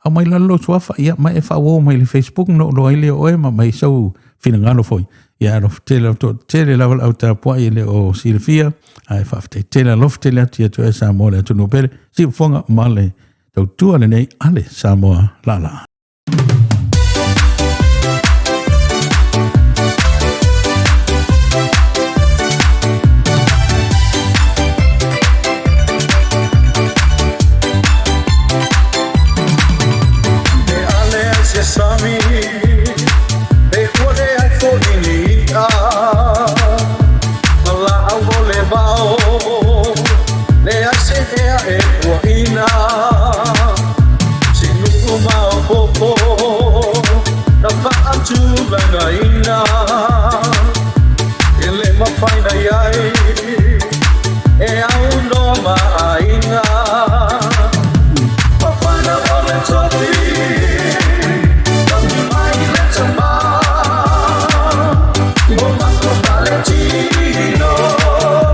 aumai lalo lou suafa, ia, ma e faaauau mai le Facebook na ou iloa ai lea o oe ma mai sou finagalo foi. Ia alofa tele, o toatele lava le au tapuai e le o silafia, ae faafetai tele, alofa tele atu ia te oe Samoa le atunuu pele, siufofoga ma le tautua lenei a le Samoa laalaa. E ale ai se sami, e ua ai foi ni i'a, ma laau o le vao, leai se ea e puaina. Se nuu maopoopo na faatulagaina, e le mafai na iai e aunoa ma aiga. Mafana o le tofi, lagi mai le tamā, ua matou faletino,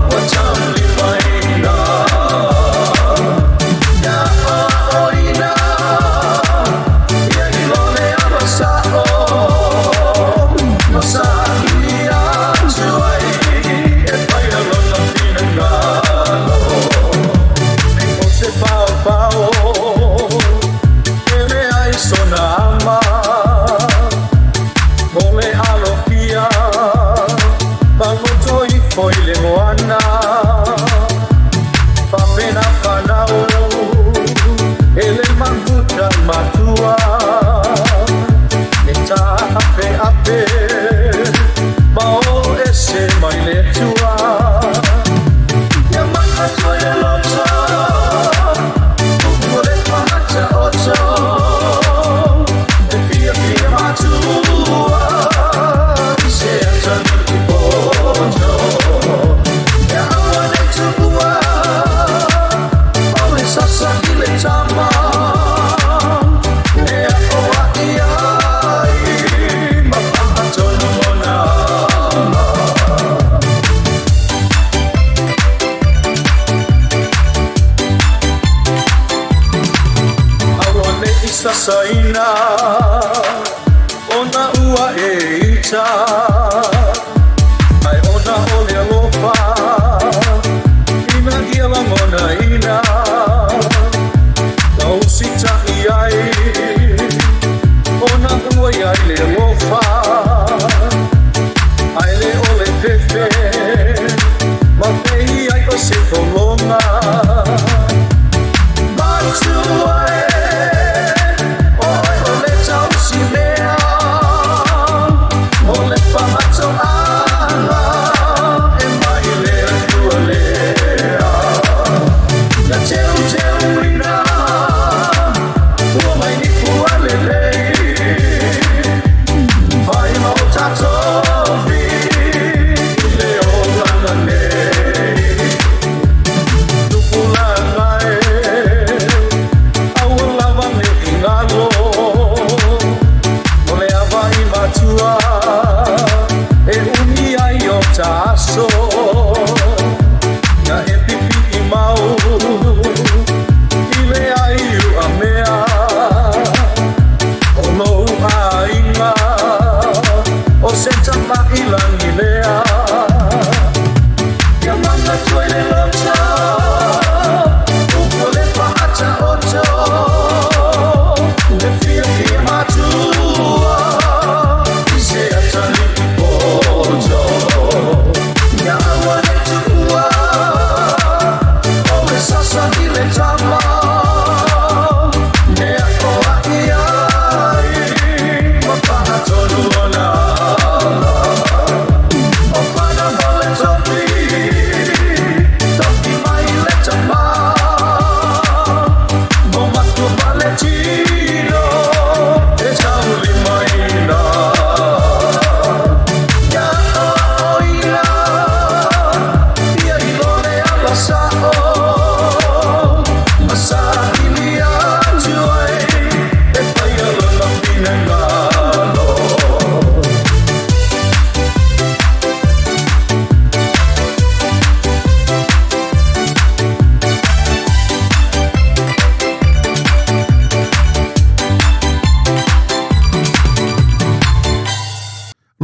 ua taulimaina. Ia aoaoina, ia ilo le ava sa'o, ma saili atu ai e faia lona finagalo. O se paopao e leai sona ama, mo le alofia magoto ifo i le moana. Faapena fanau e le mafuta matua, e taapeape ma o ese mai le Atua. Ia manatua ia loto, upu o le tagata oto, e fiafia matua i se atanui poto. Ia aua nei tuua o le sasa i le tama.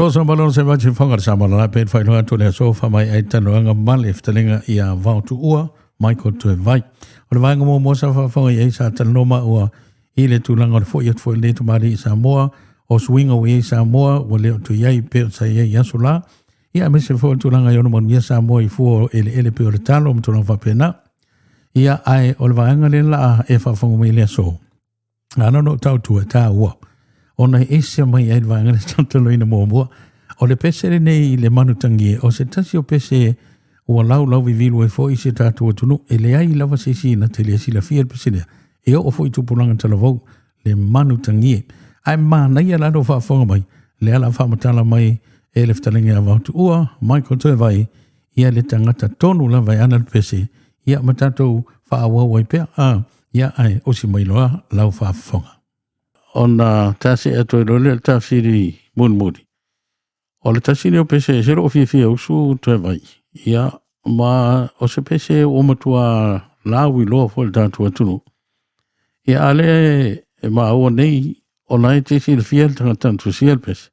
Lo sa malo se vache whanga sa malo la pe whai atu le aso wha mai ai tanoanga male fitalenga i a vao tu ua Michael Tuevai. O le vaenga mo mo sa wha i ai sa talanoa ua i le tulaga o le fo'i atu foi lenei tamalii i Samoa, o suiga ua i ai Samoa, ua le o toe i ai pei o sa i ai i aso la. Ia, aemaise foi o le tulaga i ona manuia Samoa i fua o eleele pei o le talo ma tulaga faapena. Ia, ae o le vaega lea la a e faafofoga mai i le aso, ana ona ou tautua e taua, ona e ese mai ai le vaega lea talanoaina muamua. O le pese lenei i le manutangie, o se tasi o pese ua laulauvivilu ai foi si o tatou atunuu, e leai lava se isi na te le silafia le pese lea, e oo foi i tupulaga talavou le manutangie. Ae manaia la lou faafofoga mai, lea la faamatala mai e le fetalaiga ia Vaotuua, Michael Tuevai, ia le tagata tonu lava e ana le pese, ia ma tatou faaauau ai pea, a, ia ae osi mai loa lau faafofoga. Ona ta see atu ai loa lea i le tafsiri mulimuli. O le tasi lea o pese e ese lou fiafia usu Tuevai, ia ma o se pese ua matua lauiloa foi i le tatou atunuu. Ia a lea e maua nei ona e te silafia le tagata na tusia le pese.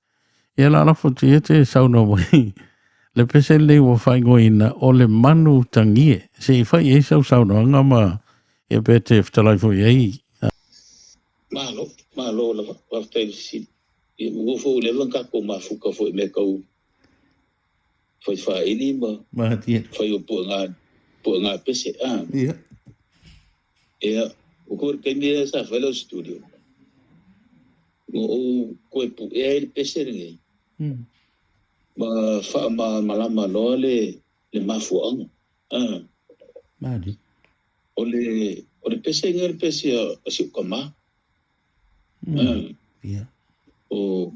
Ia la lafo atu ia te saunoa mai le pese lenei ua faaigoaina o le manu tagie. Se i fai i ai sau saunoaga ma ia pe te fetalai foi i ai. Malo, malo lava, faafetai i le fesili. Ia ua foi ua leva ona tatou mafuta foi i mea tau fai faili ma fai o puega, puega pese. Ah. Ia. Ia, o koe le taimi lea sa fai lau studio, na ou toe puea ai le pese lenei, ma faamalamalama loa le, le mafuaaga. Ah. Mali. O le, o le pese lenei o le pese a si ou tama. Ah. Ia. O,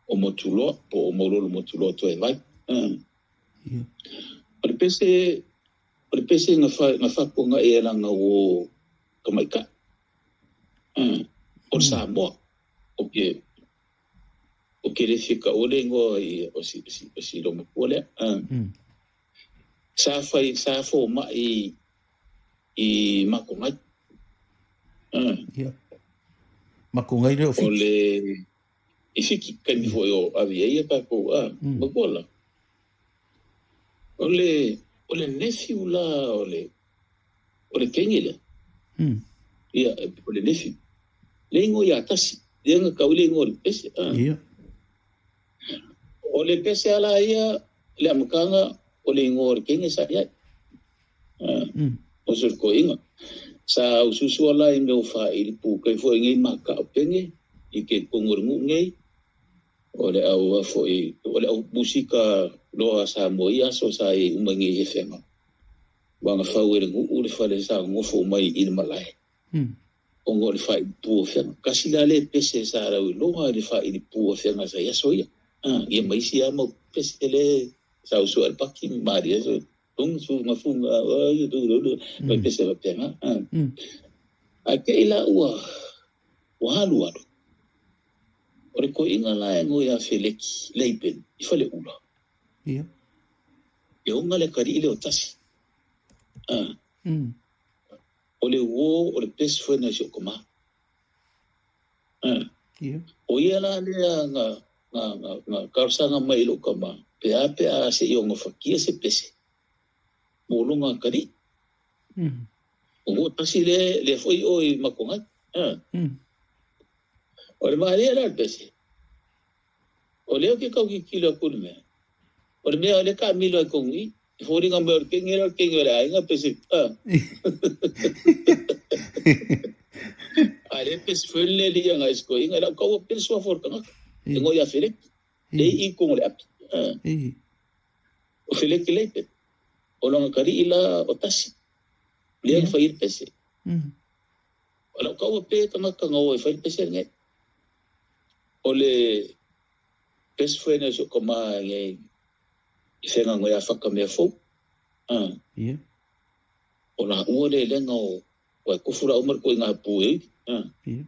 o Motuloa, po o Maulolo Motuloa Toevai. Ah. Ia. O le pese, O le pese na faapuanai e lana uo tamaitai, o le Samoa. O ke, o ke le fia taua le igoa i, o si, si, o si loomatua lea. Sa fai, sa fomai i Makogai. Ia. Makogai lea o Fiti. O le, i Fiti, taimi foi o ave ai ia tatou, matua la. O le, o le nephew la o le, o le kenge lea. Ia, o le nephew. Le igoa ia Tasi, lea na tau i le igoa o le pese. Ia. O le pese a la ia, le amataga, o le igoa o le kenge sa i ai. O se toeaina. Sa ususu ala i mea o faili pukai foi nei maka o penge i ke tonu o le nuu nei. O le au foi, o le au musika loa Samoa i aso sa i uma nei e whenga. Wanga fau e le nuu le fale sa ngofo mai i le malae. Ona o le faili pu o whenga. Kasi la le pese sa rau i loa le faili pu o whenga sa i aso ia. Ia maisi a mau pese le sa usu al paki maria so tung su nga fu nga wa yu du du du mai pese va penga. A ke ila ua ua halu halu. O le koinga la e ngoi a Feleki Leipen i fale ula. Ia. E unga le kari i le o tasi. O le uo o le best friend a si o kama. Ia. O ia la lea nga nga nga nga karsanga mai lo kama. Pe a pe a se i o fakia se pese. Mo longa kari. O ngo tasi le le foi o i makonga. O le maria la le pese. O leo ke kau ki kilo aku le mea. O le mea o le ka milo ai kongu i. I fōringa mai o le kenge o le kenge o le ainga pese. A le pese fwele le ia ngai sko inga lau kau pele sua for kangaka. E ngoi a Feleki. Le i kongo le api. O Feleki le pe. O longa kari ila o tasi. Le yeah. Whai pese. O lau kau pe kangaka ngau e whai pese ngai. O le best friend o si o kama ngai i whenga ngoi a whakamea fou. Ia. O la ua le lenga o o e kufu la umar ko i ngā pū e. Ia.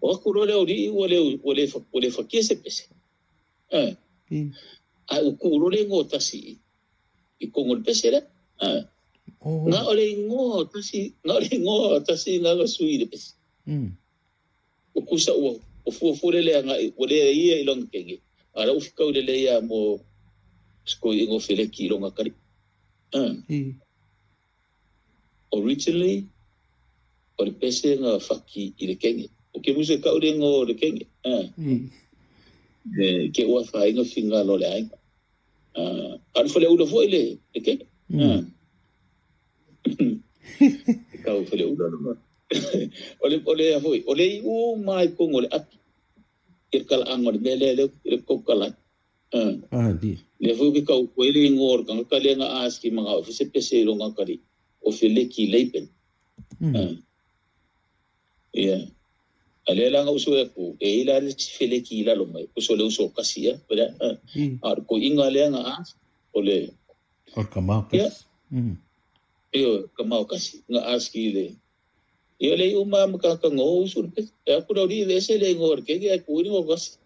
O aku loa leo li ua le ua le ua le whakia se pese. Ia. A u ku ro le ngo tasi i kongo le pese le. Oh. Ngā o le ingoa o tasi, ngā o le ingoa o tasi ngā ngā sui le pese. O kusa ua o fua fua le lea ngā ua le ia i longa kenge. A la ufi kau le leia mo sko i ngo feleki i longa kari. Originally, o le pese nga faki i le kenge. O ke muse kau le ngo le kenge. Ke ua whainga finga lo le ainga. A le fale ula foi le kenge. Kau fale ula lo. O le o le foi, o le i u mai kongo le api. I kala anga le mele le le kokala. Le foi ke kau ko ile ngor ka ka le nga aski mga ofise pese lo nga kali o feleki leipen. Ia. Ale la nga uso e ku e ila le feleki ila lo mai uso le uso kasi ya bada a ko inga le nga as o le O ka mau kasi. Iyo ka mau kasi nga aski le. Iyo le uma maka ka ngo uso le e aku ro ri le se le ngor ke ke ku ni ngo kasi.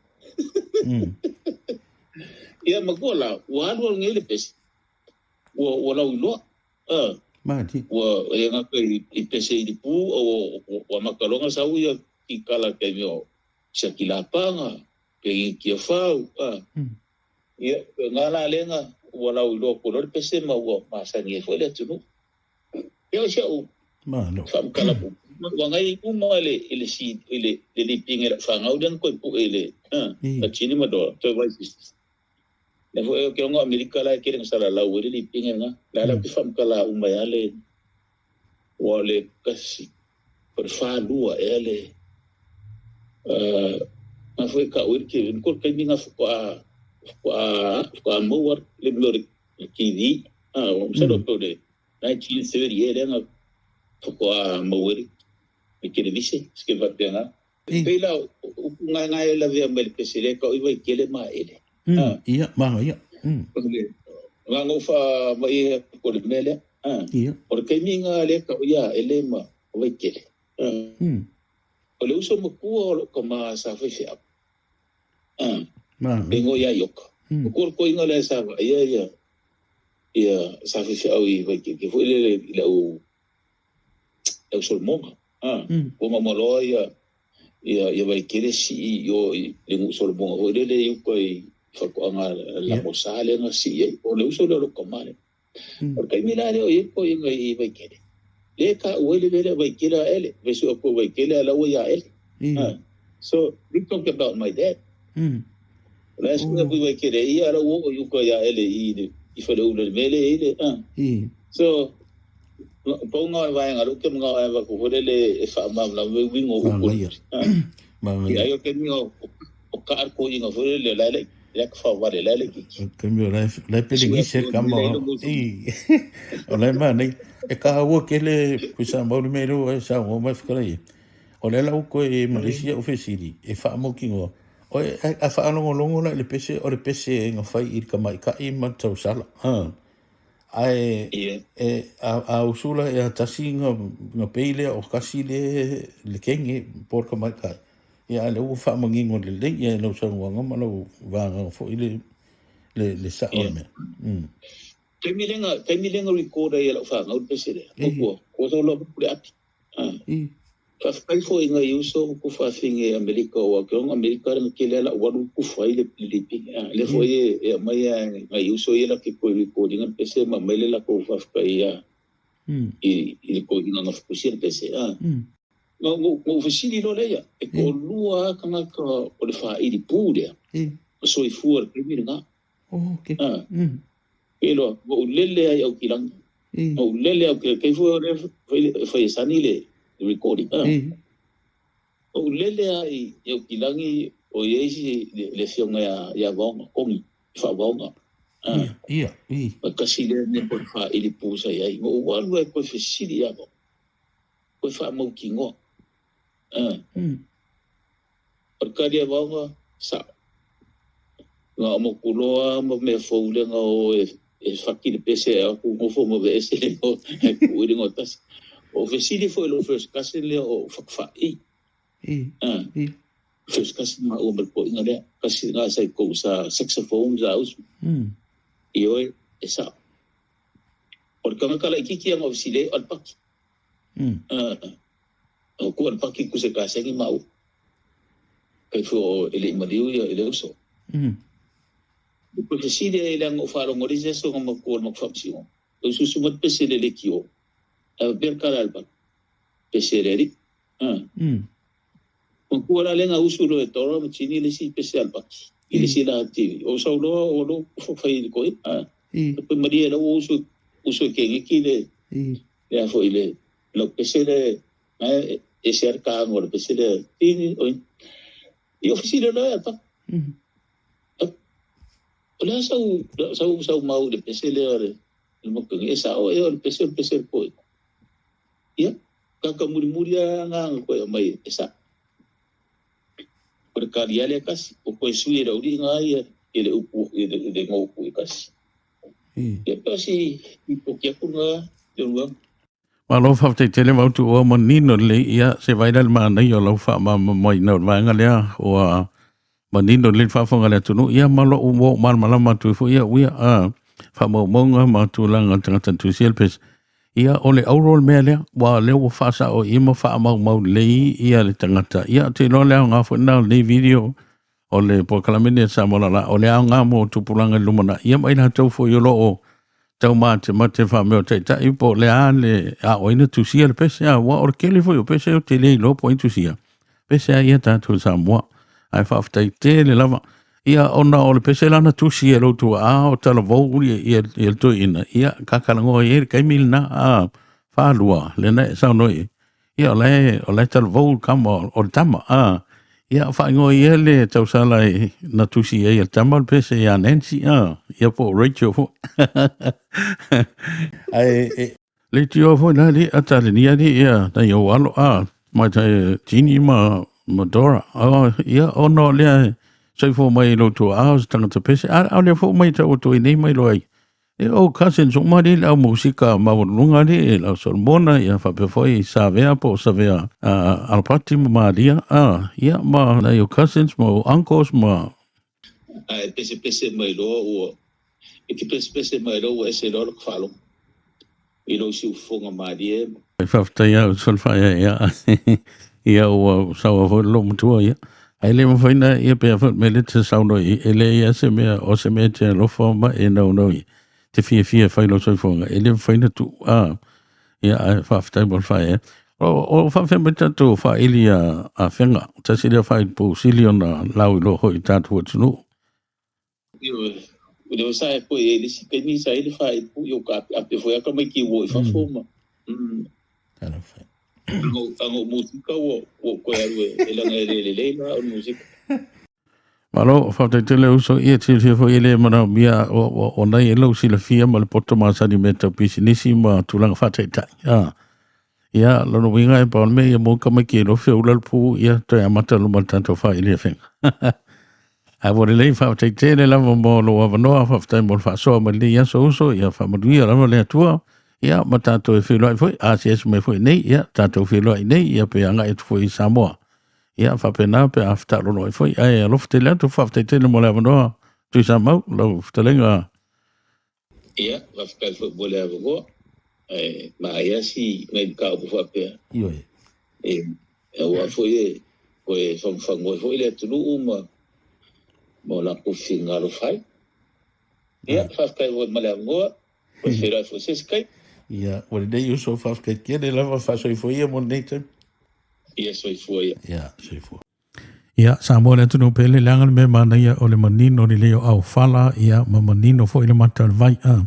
Ia makola wa alu ngi le pese. Wa wa lau iloa. Ma ti. Wa e nga ke i pese i pu o wa makalonga sau ia ki kala ke mio sia ki lapanga pe i ki fau. Ia nga la lenga wa lau iloa ko le pese ma wa masangi fo le tunu. Ia sia u. Ma no. Fa kala pu. Wa ngai uma le le si le le pinge fa ngau den ko pu ele. A chini ma do to vai sisters. Le fo e ke ngo Amerika la ke reng sala la uri li pinge nga la la ki fam kala uma ya le wa le kasi por fa lua e le ma fo ka uri ke ko ke mi nga fo a fo a fo a mo war le mlo ki di a o sa do le 1930 e le nga fo a mo uri ke le vise ske va pe nga pe la u nga nga la via mel pe se le ka i vai ke le ma ele. Ia, ma ia. Nga ngo fa ma ia ko le mele. Ia. O le kaimi nga le ka ia ele ma vai kele. O le uso makua o lo ka ma sa fai fe ap. Ma. Le ngo ia yoka. O ko ko inga le sa ia ia. Ia sa fai fe au i vai kele. Ke foi le le au au solmonga. Ko ma maloa ia ia ia vai kele si yo le ngu solmonga. O le le yuko i whakoanga la mosale nga si e o le uso le lo kamale. O kai mila le o ye ko inga i vai kele. Le ka uele le vai kele ele. Vesu ko vai kele ala o ia ele. So we talk about my dad. La su ko vai kele ia ala o yuko ia ele i i whale ule mele ele. So ponga vai nga ke mga va ko hore le e fa ma la we wingo u ko. Ia yo ke mi o ka ko inga hore le la le le ka fa wa le le ki. Ke mi la le pele ki se ka ma i. O le ma nei e ka wo ke le ku sa mo me ro e sa o ma fkara i. O le la ko e Malaysia o fesili e fa mo ki ngo. O e a fa longo longo la le pese o le pese nga fai i ka mai ka i ma tau sala. Ai e a usula e a tasi nga nga peile o kasi le le kenge por ka mai ka. Ia le ua whaamangingo le lei ia lau sauanga ma lau vānganga fo i le le sa o mea. Kaimi lenga recorda ia lau whaanga uri pese lea. Kua, kua tau lau pule ati. Whawhai fo inga iuso ku whawhinge Amerika o ake onga Amerika renga ke lea lau waru ku whai le pilipi. Le fo e e mai a nga iuso ia la ke koe recordinga pese ma mai le la ko whawhai ia i le ko inga nga whakusia le pese. Ngo fasili lo leia e ko lua kanga ka o le whairi pū lea. O soi fua le kaimi nga. Oh, okay. E loa, ngo ulele ai au kilangi. Ngo ulele au kilangi. Kei fua le whai sani le recording. Ngo ulele ai au kilangi o ieisi le whionga ia vaonga, kongi, wha vaonga. Ia, ia. Ma kasi le ne po whairi pū sa iai. Ngo ualu ai koe fasili ia vaonga. Koe wha mau ki ngoa. O le karia vaonga, sa. Ngā o mokuloa, ma mea fōule ngā o e whaki le pese a ku ngofo ma ve ese le ngo, e ku iri ngo tasi. O fesili fo e lo first cousin lea o whakawha i. First cousin ma ua malpo inga lea. Kasi ngā sai kou sa saxophone sa usu. I oe, e sa. O le kangakala i kiki anga o fesili e, o le paki. O ku al paki ku se ka sengi mau. Kai fu o ele i maliu ia ele uso. Ko fesili ai leaga ou faalogo i le isi aso na matua o le matou faamasinoga. E usuusu mai le pese i le leitio, ae faapea le tala a le papa, pese a le alii. Matua la lea na usu loa e Dora ma Tini le isi pese a le Paki i le isi la TV. O sau loa o lo fai i le toeaina. Pe malie la ua usu usu e Keneti le le a foi le lau pese le na e ese a le taga o le pese le Tini oi. I o fesili loa e a le Paki. O le a sau sau sau mau i le pese lea o le le matou e sao ea o le pese o le pese o le toeaina. Ia, kaka mulimuli lava na toe aumai e sao. O le tali lava lea tasi, o toe sui e le aualii na ia i le upu i le igoa upu e tasi. Ia pe o si lipoti atu lena Leulumoega. Malo faafetai tele Vautu ua manino lelei ia se vai la le manaia o lau faamalamalamaina o le vaega lea ua manino lelei le faafofoga a le atunuu ia ma lou ua ou malamalama atu ai foi au ia a faamaumauga ma tulaga o le tagata na tusia le pese ia o le auro le mea lea ua lea ua faasao i ma faamaumau lelei ia le tagata ia ou te iloa le aoga foi lena o lenei video o le polokalame lenei a Samoa Lala o le aoga mo tupulaga i le lumanai ia ma i latou foi o lo o taumatemate faamea o taitai po o le a le aoaina tusia le pese a ua o le tele foi o pese ou te le iloa po o ai tusia pese a ia tatou i Samoa ae faafetai tele lava ia ona o le pese lana tusi e lou tuaa o talavou ia ia, ia le toeaina ia kakalagoa i ai le taimi lena a faalua lena e saunoa i Ia, o la e, o la e talavou le kama o le tama. A, ia, faaigoa ia le tausala i, na tusi ai e le tama o le pese ia Nancy, a, ia po o Rachel foi. Ae, e, leitioa foi la li, a talenia li, ia, nai ou alo, a, mai tai Tini ma, ma Dora. A, ia, ona o lea e soifua mai i lou tuaa o se tagata pese, a, a o lea foi mai tau atu ai nei mai loa ai. E o cousins uma ali le au musika maualuluga ali e lau Solomona ia faapea foi Savea po o Savea Alapati ma Maria a ia ma nai o cousins ma o uncles ma Ae pesepese mai loa ua e te pesepese mai loa ua ese loa lota faalogo i lou siufofoga malie. Faafetai au Solfaia ia ia ua saua foi le loomatua ia ae le mafai na ia pea foi me le te saunoa i e le ia se mea o se mea te alofa ma e naunau i te fiafia e fai lou soifuaga e le mafai na tuu a ia ae faafetai mo le faaeaea o faafefea mai tatou faaili a Afega tasi lea faaili pousili ona lauiloa foi i tatou atunuu. Ioe, o lea sa e koe i le isi taimi sa i le faaipu i o ka ape foi aka mai ki wo i fafo ma. Talofa. Anga o musika ua ua koe alu e langa e le lelei la o musika. Malo, faafetai tele uso ia silafia foi e le manaomia o nai e lau silafia ma le poto masani mea tau pisinisi ma tulaga faataitai. Ah. Ia, lona uiga e pau le mea ia mo ka mai ke lofe ula le pu ia toe amata luma le tatou faaili afega. Ae ua lelei faafetai tele lava mo lou avanoa, faafetai mo le faasoa mai lenei aso uso, ia faamanuia lava le Atua, ia ma tatou e feiloai foi, asiasi mai foi nei, ia tatou feiloai nei, ia pe agai atu foi i Samoa. Ia faapena pe a fetaalolo ai foi, ae alofa tele atu, faafetai tele mo le avanoa, Tuisamau, lau fetalaiga. Ia, faafetai foi mo le avanoa. Ae manaia si nai mataupu faapea. Ioe. E, aua foi e toe fagufagu ai foi le atunuu ma ma o latou finagalo fai. Ia, faafetai foi ma le avanoa. Toe feiloai foi se isi taimi. Ia, ua lelei uso, faafetai tele lava, faasoifua ia mo lenei taimi. Ia, soifua ia. Ia, soifua. Ia, Samoa le atunuu pele, leaga le mea manaia o le manino lelei o auofala, ia, ma manino foi le mata o le vai. A,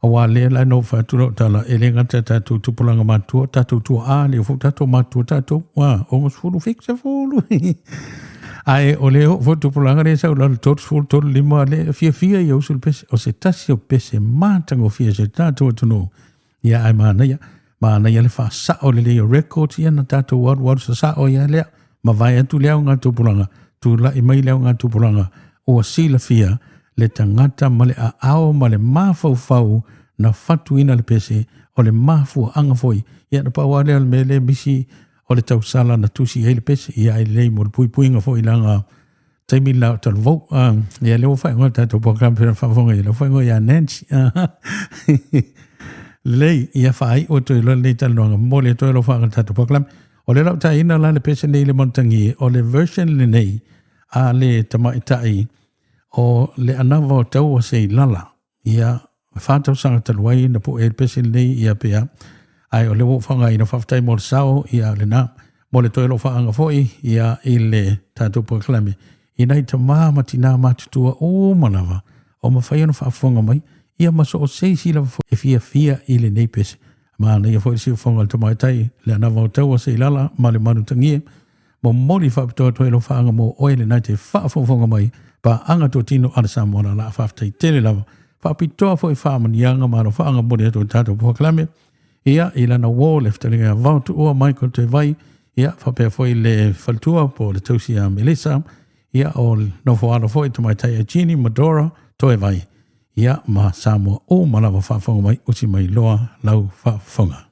aua lea la na ou fai atu lau tala, e le gata i tatou tupulaga matua, tatou tuaa, lea foi tatou matua tatou, a, 60, 70. Ae o le oo foi tupulaga lea sau lalo 30, 35, le fiafia ia usu le pese, o se tasi o pese matagofie se tatou atunuu. Ia, ae manaia, manaia le faasao lelei o records ia na tatou alualu sasao ia lea, mavae atu le aoga tupulaga, tulai mai le aoga tupulaga, ua silafia le tagata ma le aao ma le mafaufau na fatuina le pese, o le mafuaaga foi, ia na pau lava lea o le mea lea misi o le tausala na tusi ai le pese, ia ae lelei mo le puipuiga foi leaga taimi la o talavou. Ia lea ua faaigoa le tatou program pei ona faafofoga i ai, lea ua faaigoa ia Nancy. Lelei, ia faaiu atu ai loa lenei talanoaga. Momoli atu ai lou faaaloalo i le tatou program. O lea la ua taina la le pese nei i le mautagi, o le version lenei a le tamaitai O le anava o taua se i lala, ia, 4 tausaga talu ai na pu'e ai le pese lenei, ia pea, ae o lea ua ou faaaogaina. Faafetai mo le sao, ia lena mo le toe alofaaga foi ia i le tatou polokalame i nai tamā ma tinā matutua uma lava o mafai ona faafofoga mai, ia ma so o se isi lava foi e fiafia i lenei pese. Manaia foi le siufofoga o le tamaitai le anava o taua se i lala ma le manutagie. Momoli faapitoa atu ai alofaaga mo oe lena te faafogafoga mai paaga totino a le Samoa lala. Faafetai tele lava. Faapitoa foi faamaniaga ma alofaaga momoli atu i tatou polokalame ia i lana uō le fetalaiga ia Vao Tuua Michael Toevai, ia faapea foi le faletua po o le tausi ia Melissa, ia o le nofoalo foi tamaitai a Jeannie Madora Toevai, ia ma Samoa uma lava faafofoga mai, usi mai loa lau faafofoga.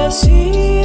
See.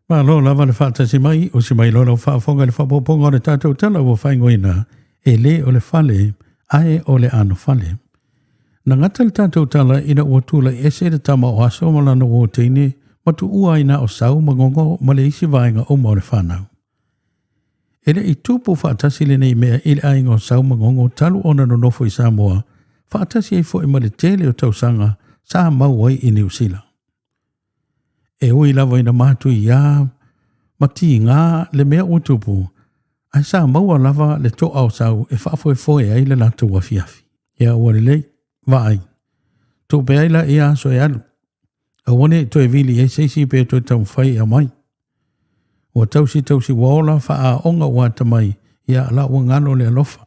Malo lava le faatasi mai, usi mai loa lau faafofoga i le faaopoopoga o le tatou tala ua faaigoaina, e le o le fale, ae o le anofale. Na gata le tatou tala ina ua tulai ese le tama o Aso ma lana uo teine ma tuua ai na o Sau ma Gogo ma le isi vaega uma o le fanau. E le i tupu faatasi lenei mea i le aiga o Sau ma Gogo talu ona nonofo i Samoa, faatasi ai foi ma le tele o tausaga sa mau ai i Niu Sila. E ui lava ina matuia ma tiga le mea ua tupu, ae sa maua lava le toa o Sau e faafoefoe ai le latou afiafi. Ia ua lelei, vaai, tupe ai la ia aso e alu. Aua ne i toe vili i ai se isi pe toe taumafai e aumai. Ua tausi tausi ua ola faaaoga ua atamai, ia la ua galo le alofa.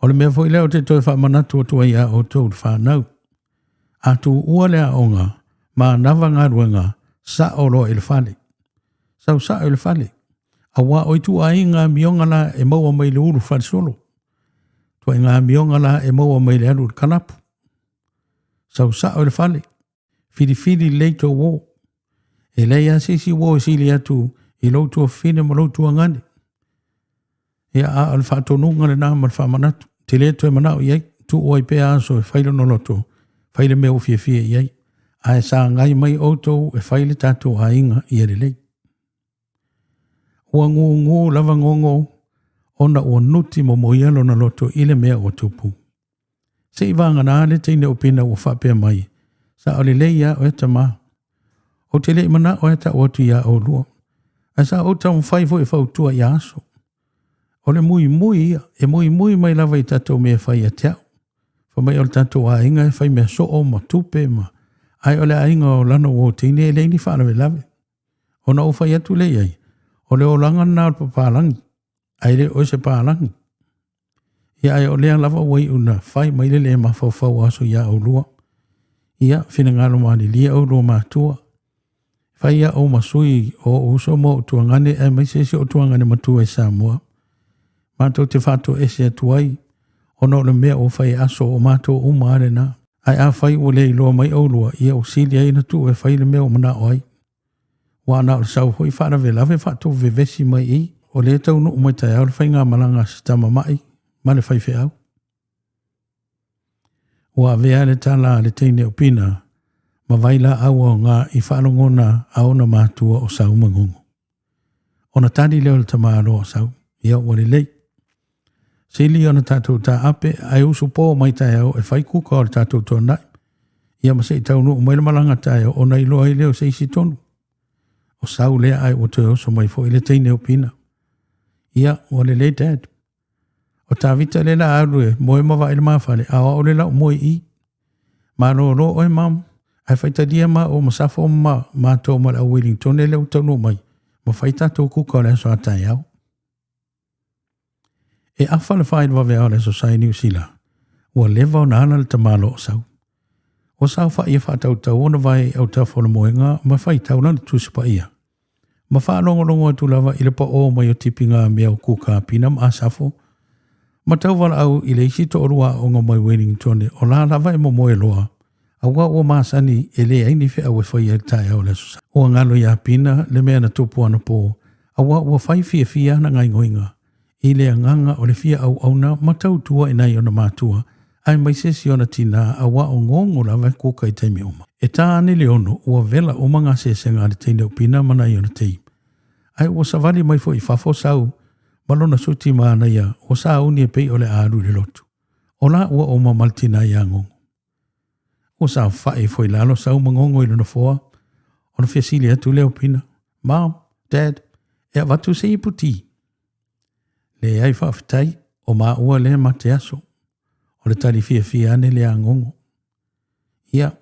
O le mea foi lea ou te toe faamanatu atu ai iā outou le fanau. A tuua le aoga, manava galuega, sao loa i le fale. Sau sao i le fale. Aua o ituaiga amioga la e maua mai le ulu falesolo. Ituaiga amioga la e maua mai le alu i le kalapu. Sau sao i le fale. Filifili lelei tou uo. E leai lava se isi uo e sili atu i lou tuafafine ma lou tuagane. Ia, a o le faatonuga lena ma le faamanatu. Te le toe manao i ai, tuu ai pea aso e fai lona loto, fai le mea ua fiafia i ai. Ae sagai mai outou e fai le tatou aiga ia lelei. Ua gūgū lava gogo ona ua nuti momoia lona loto i le mea ua tupu. Se i vagana le teine o Pina ua faapea mai, Sa o lelei ia oe tama. Ou te le i manao e tau atu iā oulua. Ae sa ou taumafai foi e fautua ia Aso. O le muimui ia, e muimui mai lava i tatou mea e fai ia te au. Fai mai o le tatou aiga e fai mea soo ma tupe ma... Ae o le aiga o lana uo teine e leai ni faalavelave. Ona ou fai atu lea i ai, o le olaga lena o le papalagi, ae le o se palagi. Ia ae o lea lava ua iu na fai mai le le mafaufau o Aso iā oulua. Ia, finagalo malilie oulua matua. Fai ia ou ma sui o ou uso ma ou tuagane aemaise si ou tuagane matua i Samoa. Matou te faatoese atu ai, ona o le mea ua fai e Aso o matou uma lava lena. Ae afai ua le iloa mai oulua, ia ua sili ai ona tuu e fai le mea ua manao ai. Ua na o le sau foi faalavelave faatovu vevesi mai i, o lea e taunuu mai taeao le faigamalaga a si tama ma'i ma le faifeau. Ua avea le tala a le teine o Pina ma vailaau aoga i faalogona a ona matua o Sau ma Gogo. Ona tali lea o le tamaloa o Sau, ia ua lelei. Sili ona tatou taape ae usu po mai taeao e fai kuka o le tatou tuanai. Ia ma se i taunuu mai le malaga taeao ona iloa ai lea o se isi tonu. O Sau lea ae ua toe oso mai foi le teine o Pina. Ia, ua lelei dad. O Tavita lea la alu e moe ma vaai le mafale, a o au lea la o moe i. Malolo oe mom, ae faitalia ma o ma Safo ma matou ma le au Wellingtone lea ua taunuu mai, ma fai tatou kuka o le aso a taeao. E afa le fā i le vaveao o le Aso Sa i Niu Sila, ua leva ona ala le tamaloa o Sau. Ua saofai e faatautau ona vae i autafa o le moega ma faitau lana Tusi Paia. Ma faalogologo atu lava i le paō mai o tipigamea o Kuka, Pina ma Asafo, ma tauvalaau i le isi toalua aoga mai Wellingtone o la lava e momoe loa, aua ua masani e leai ni feau e faia i le taeao o le Aso Sa. Ua galo iā Pina le mea na tupu anapo, aua ua fai fiafia ana gaoioiga i le agaga o le fia auauna ma tautua i nai ona matua, aemaise si ona tinā aua o gogo lava e kuka i taimi uma. E tā ane le ono, ua vela uma gasesega a le teine o Pina ma nai ona tei. Ae ua savali mai foi i fafo Sau ma lona suti manaia ua sauni e pei o le a alu i le lotu. O la ua uma ma le tinā iā Gogo. Ua saofai foi i lalo Sau ma Gogo i le nofoa, ona fesili atu lea o Pina, Mom, Dad, e avatu se ipu ti? Leai faafetai, o maua lea ma te aso. O le tali fiafia ane lea a Gogo. Ia,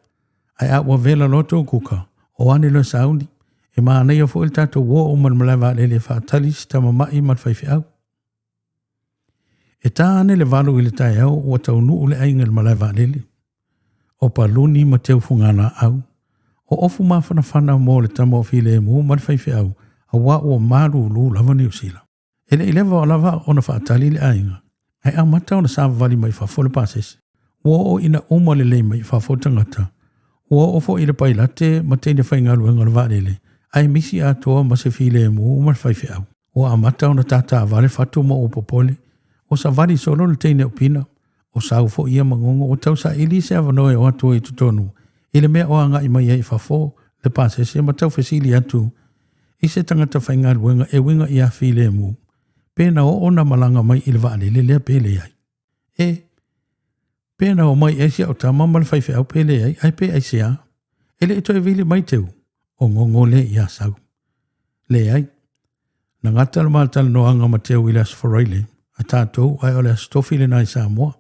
ae a ua vela loa tou kuka, o ane loa sauni. E manaia foi le tatou o uma i le malae vaalele e faatali si tama ma'i ma le faifeau. E tā ane le 8 i le taeao ua taunuu le aiga i le malae vaalele. O paluni ma teu fugalaau. O ofu mafanafana mo le tama o filemu ma le faifeau, aua ua malūlū lava Niu Sila. E le i leva lava ona faatali le aiga, ae amata ona savavali mai fafo le pasese. Ua oo ina uma lelei mai fafo tagata. Ua oo foi i le pailate ma teine faigaluega o le vaalele, Ae misi atoa ma se filemu ma le faifeau. Ua amata ona tātāvale fatu ma ua popole. Ua savali solo le teine o Pina. O Sau foi ia ma Gogo ua tau saili se avanoa e o atu ai i totonu i le mea o agai mai ai i fafo le pasese ma tau fesili atu i se tagata faigaluega e uiga ia filemu pe na oo ona malaga mai i le vaalele lea pe leai. E, pe na omai ai si au tama ma le faifeau pe leai, ae pe aisea? E le i toe vili mai Teu, o Gogo lea ia Sau. Leai. Na gata le ma talanoaga ma Teu i le Aso Faraile a tatou, ae o le Aso Tofi lena i Samoa.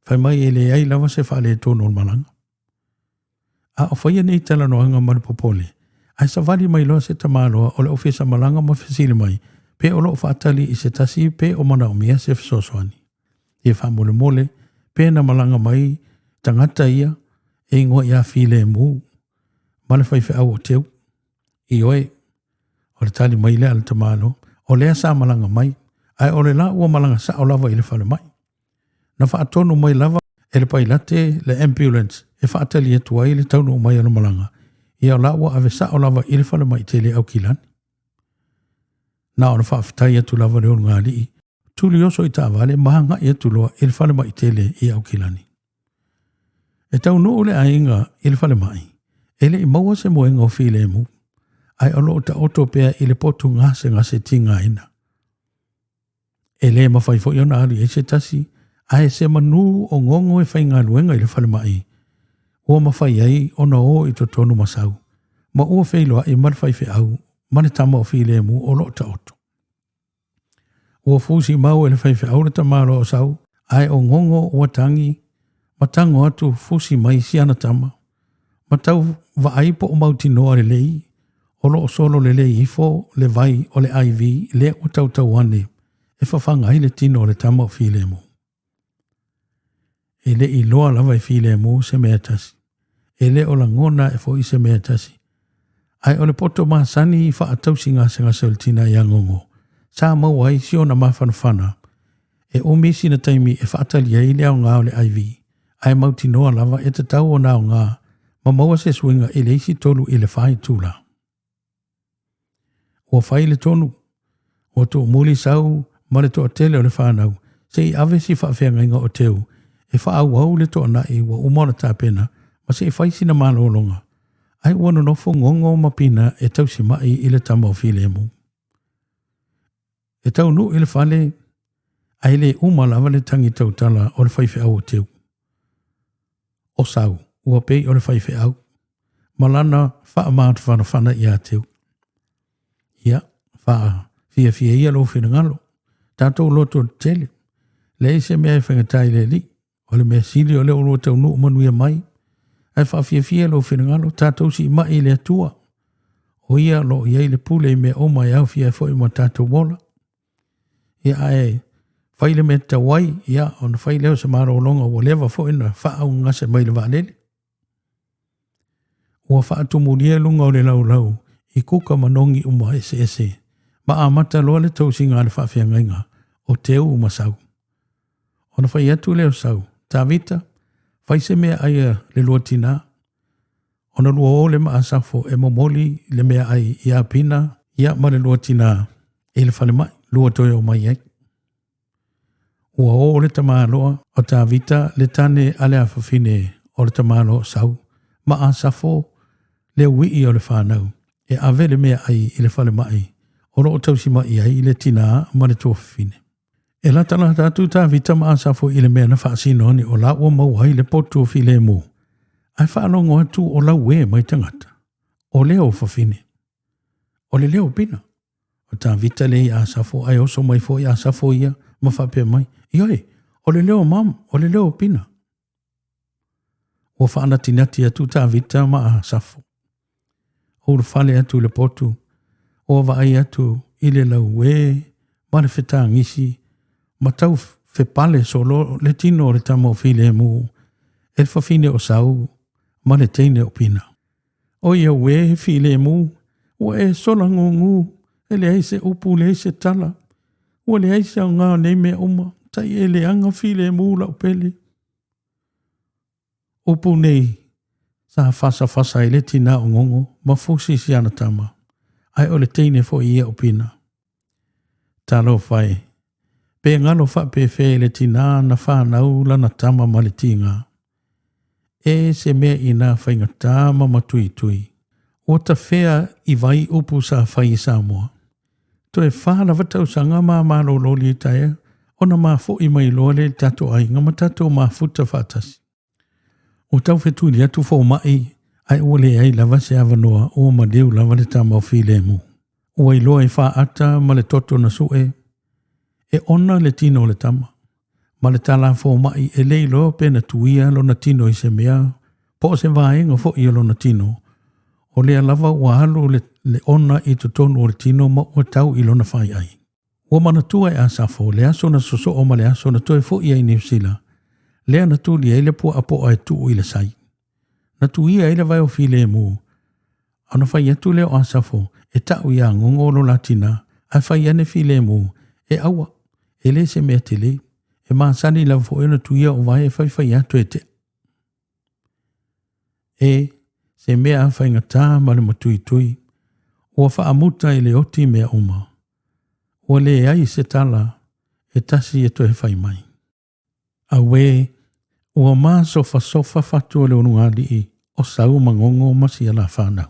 Fai mai e leai lava se faaletonu o le malaga. A o faia nei talanoaga ma le popole, ae savali mai loa se tamaloa o le ofisa malaga ma fesili mai pe o lo o faatali i se tasi pe o manaomia se fesoasoani. Ia faamolemole pe na malaga mai tagata ia e igoa ia Filemu ma le faifeau o Teu. Ioe, o le tali mai lea a le tamaloa, o lea sa malaga mai, ae o le la ua malaga sao lava i le falemai. Na faatonu mai lava e le pailate le ambulance e faatali atu ai le taunuu mai o le malaga, ia o la ua ave sao lava i le falemai tele i Aukilani. Na ona faafetai atu lava le ulugalii, tuli oso i taavale ma agai atu loa i le falemai tele i Aukilani. E taunuu le aiga i le falemai, e le i maua se moega o filemu, ae o lo o taoto pea i le potu gasegase tigaina. E le mafai foi ona alu i ai se tasi, ae se manu o Gogo e faigaluega i le falemai, ua mafai ai ona o i totonu ma sau, ma ua feiloai ma le faifeau ma le tama o filemu o lo o taoto. Ua fusi mau e le faifeau le tamaloa o Sau, ae o Gogo ua tagi ma tago atu fusi mai si ana tama, ma tau vaai po o mautinoa lelei o lo o solo lelei ifo le vai o le IV lea ua tautau ane e fafaga ai le tino o le tama o Filemu. E le i iloa lava e Filemu se mea tasi. E le o lagona ae foi se mea tasi. Ae o le poto masani i faatausi gasegase o le tina ia Gogo, sa maua ai si ona mafanafana e umi sina taimi e faatali ai le aoga o le IV, ae mautinoa lava e tatau ona aoga ma maua se suiga i le isi 3 i le 4 itula. Ua fai le tonu, ua tuumuli Sau ma le toatele o le fanau se i ave si faafeagaiga o Teu e faaauau le toanai ua uma ona tapena ma se i fai sina malologa, ae ua nonofo Gogo ma Pina e tausimai i le tama o Filemu. E taunuu i le fale, ae le uma lava le tagi tautala o le faifeau o Teu. O Sau, ua pei o le faifeau, ma lana faamafanafana ia Teu. Ia, faafiafia ia lou finagalo, tatou loto tetele, leai se mea e faigata i le Alii. O le mea sili o lea ua taunuu manuia mai, ae faafiafia lou finagalo, tatou siimai i le Atua. O ia o lo o i ai le pule i mea uma e aofia ai foi ma tatou ola. Ia, ae fai le mea tatau ai, ia, ona fai lea o se malologa ua leva foi ona faaaaogagase mai i le vaalele. Ua faatumulia luga o le laulau i kuka ma nogi uma eseese, ma amata loa le tausiga a le faafeagaiga o Teu ma Sau. Ona fai atu lea o Sau, Tavita, fai se mea ai a le lua tinā. Ona lua o le ma Asafo e momoli le mea ai ia Pina ia ma le lua tinā i le falemai, lua toe o mai ai. Ua o le tamaloa o Tavita le tane a le afafine o le tamaloa o Sau, ma Asafo le uii o le fanau, e ave le mea ai i le falemai o lo o tausimai ai le tinā ma le tuafafine. E latalata atu Tavita ma Asafo i le mea na faasino ane o la ua maua ai le potu o filemu, ae faalogo atu o lauē mai tagata, o leo o fafine, o le leo o Pina. O Tavita lea i Asafo, ae oso mai foi Asafo ia ma faapea mai, Ioe, o le leo o Mom, o le leo o Pina. Ua faanatinati atu Tavita ma Asafo. Ulufale atu i le potu, ua vaai atu i le lauē ma le fetagisi ma tau fepale solo le tino o le tama o Filemu e le fafine o Sau ma le teine o Pina. O ia uē filemu, ua e sola gūgū, e leai se upu, leai se tala. Ua leai se aoga o nei mea uma, tai e leaga filemu lau pele. Upu nei sa fasafasa ai le tinā o Gogo ma fusi si ana tama. Ae o le teine foi ia o Pina. Talofa e, pe galo faapefea i le tinā na fanau lana tama ma le tiga. E se mea inā faigata ma matuitui. Ua tafea i vai upu sa fai i Samoa. Toe fa lava tausaga ma malololi i taea ona mafo'i mai loa lea i le tatou aiga ma tatou mafuta faatasi. Ua tau fetuli atu fomai ae ua leai lava se avanoa ua maliu lava le tama o filemu. Ua iloa i faata ma le toto na sue e ona le tino o le tama ma le tala fomai e le iloa pe na tuia lona tino i se mea po o se vaega foi o lona tino. O lea lava ua alu le, le ona i totonu o le tino ma ua tau i lona faiai. Ua manatua e Asafo le aso na sosoo ma le aso na toe fo'i ai i Niu Sila, lea na tuli ai le puaapoa e tuu i le sai. Na tuia ai le vae o filemu, ona fai atu lea o Asafo e ta'u iā Gogo lo la tinā, ae fai ane filemu, e aua, e le se mea telē, e masani lava fo'i ona tuia o vae e faifai atu e tea. E se mea a faigata ma le matuitui, ua faamuta i le oti mea uma. Ua leai se tala e tasi e toe fai mai. Auē, ua masofasofa fatu o le ulugalii o Sau ma Gogo ma si ala fanau.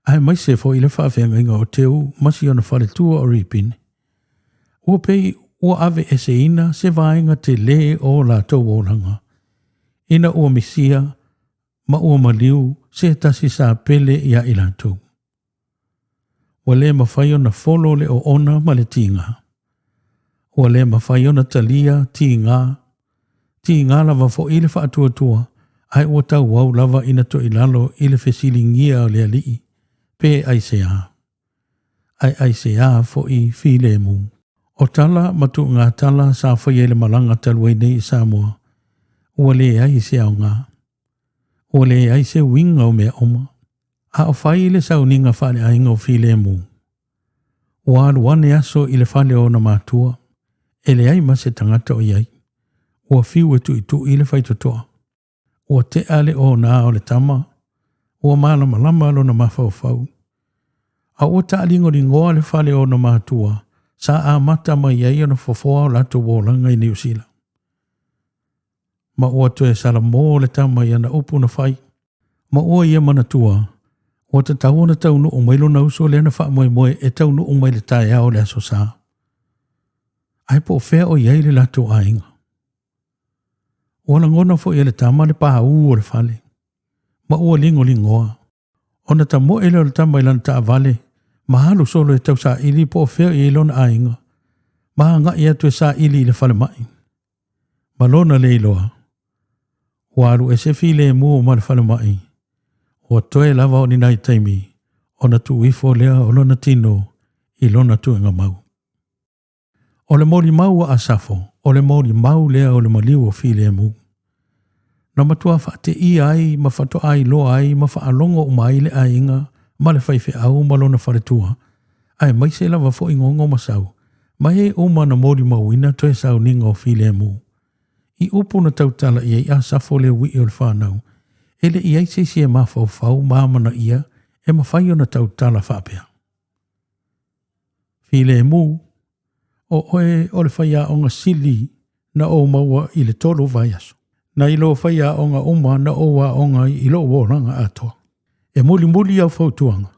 Aemaise foi le faafeagaiga o Teu ma si ona faletua o Ripine. Ua pei ua aveeseina se vaega telē o latou olaga, ina ua misia ma ua maliu se tasi sa pele iā i latou. Ua le mafai ona folo le oona ma le tiga. Ua le mafai ona talia tiga, tiga lava fo'i le faatuatua, ae ua tauau lava ina toilalo i le fesiligia o le Alii, pe aisea. Ae aisea fo'i filemu. O tala ma tuugatala sa faia i le malaga talu ai nei i Samoa, ua leai se aoga. Ua leai se uiga o mea uma. A o fai le sauniga faaleaiga o filemu, ua alu ane aso i le fale o ona matua, e leai ma se tagata o i ai. Ua fiu e tuitui le faitotoa. Ua tea le ona o le tama, ua malamalama lona mafaufau. A ua taaligoligoa le fale o ona matua, sa amata mai ai ona fofoa o latou olaga i Niu Sila. Ma ua toe salamo le tama i ana upu na fai. Ma ua ia manatua, ua tatau ona taunuu mai lona uso lea na faamoemoe e taunuu mai le taeao o le Aso Sa. Ae po o fea o i ai le latou aiga. Ua lagona foi e le tama le paū o le fale, ma ua ligoligoa. Ona tamoe lea o le tama i lana taavale, ma alu solo e tausaili po o fea o i ai lona aiga, ma agai atu e saili i le falemai. Ma lona le iloa, ua alu ese filemu ma le falemai, ua toe lava o ni nai taimi ona tuu ifo lea o lona tino i lona tuuga mau. O le molimau a Asafo, o le molimau lea o le maliu o filemu. Na matua faateia ai ma faatoa iloa ai ma faalogo uma ai le aiga ma le faifeau ma lona faletua, aemaise lava foi Gogo ma Sau, ma e uma na molimauina toe sauniga o filemu. I upu na tautala i ai Asafo le uii o le fanau, e le i ai se isi e mafaufau ma amanaia e mafai ona tautala faapea. Filemu, o oe o le faiaoga sili na ou maua i le tolu vaiaso. Nai lo faiaoga uma na ou aoga ai i lou olaga atoa. E mulimuli au fautuaga,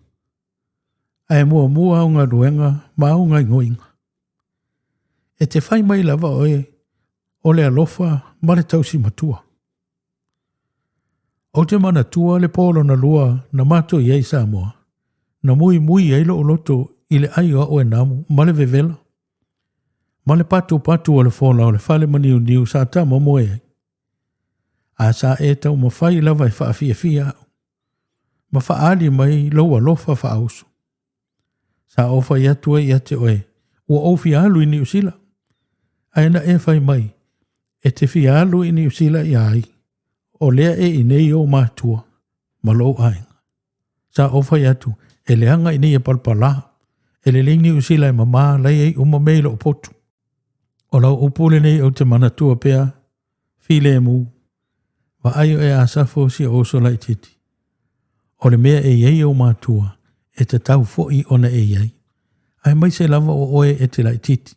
ae muamua au galuega ma au gaoioiga. E te fai mai lava oe o le alofa ma le tausi matua. Ou te manatua le po lona lua na matou i ai i Samoa, na muimui ai lou loto i le ai o au e namu ma le vevela, ma le patupatu o le fola o le fale maniuniu sa tama moe ai. A sa e taumafai lava e faafiafia au, ma faaali mai lou alofa faauso. Sa ou fai atu ai ia te oe, ua ou fia alu i Niu Sila. Ae na e fai mai, e te fia alu i Niu Sila ia ai, o lea e i nei ou matua ma lou aiga. Sa ou fai atu, e leaga i nei e palapala, e lelei Niu Sila e mamā lai ai uma mea i lou potu. O lau upu lenei ou te manatua pea, filemu, vaai oe Asafo si ou uso laitiiti. O le mea e i ai ou matua, e tatau foi ona e i ai, aemaise lava o oe e te laitiiti.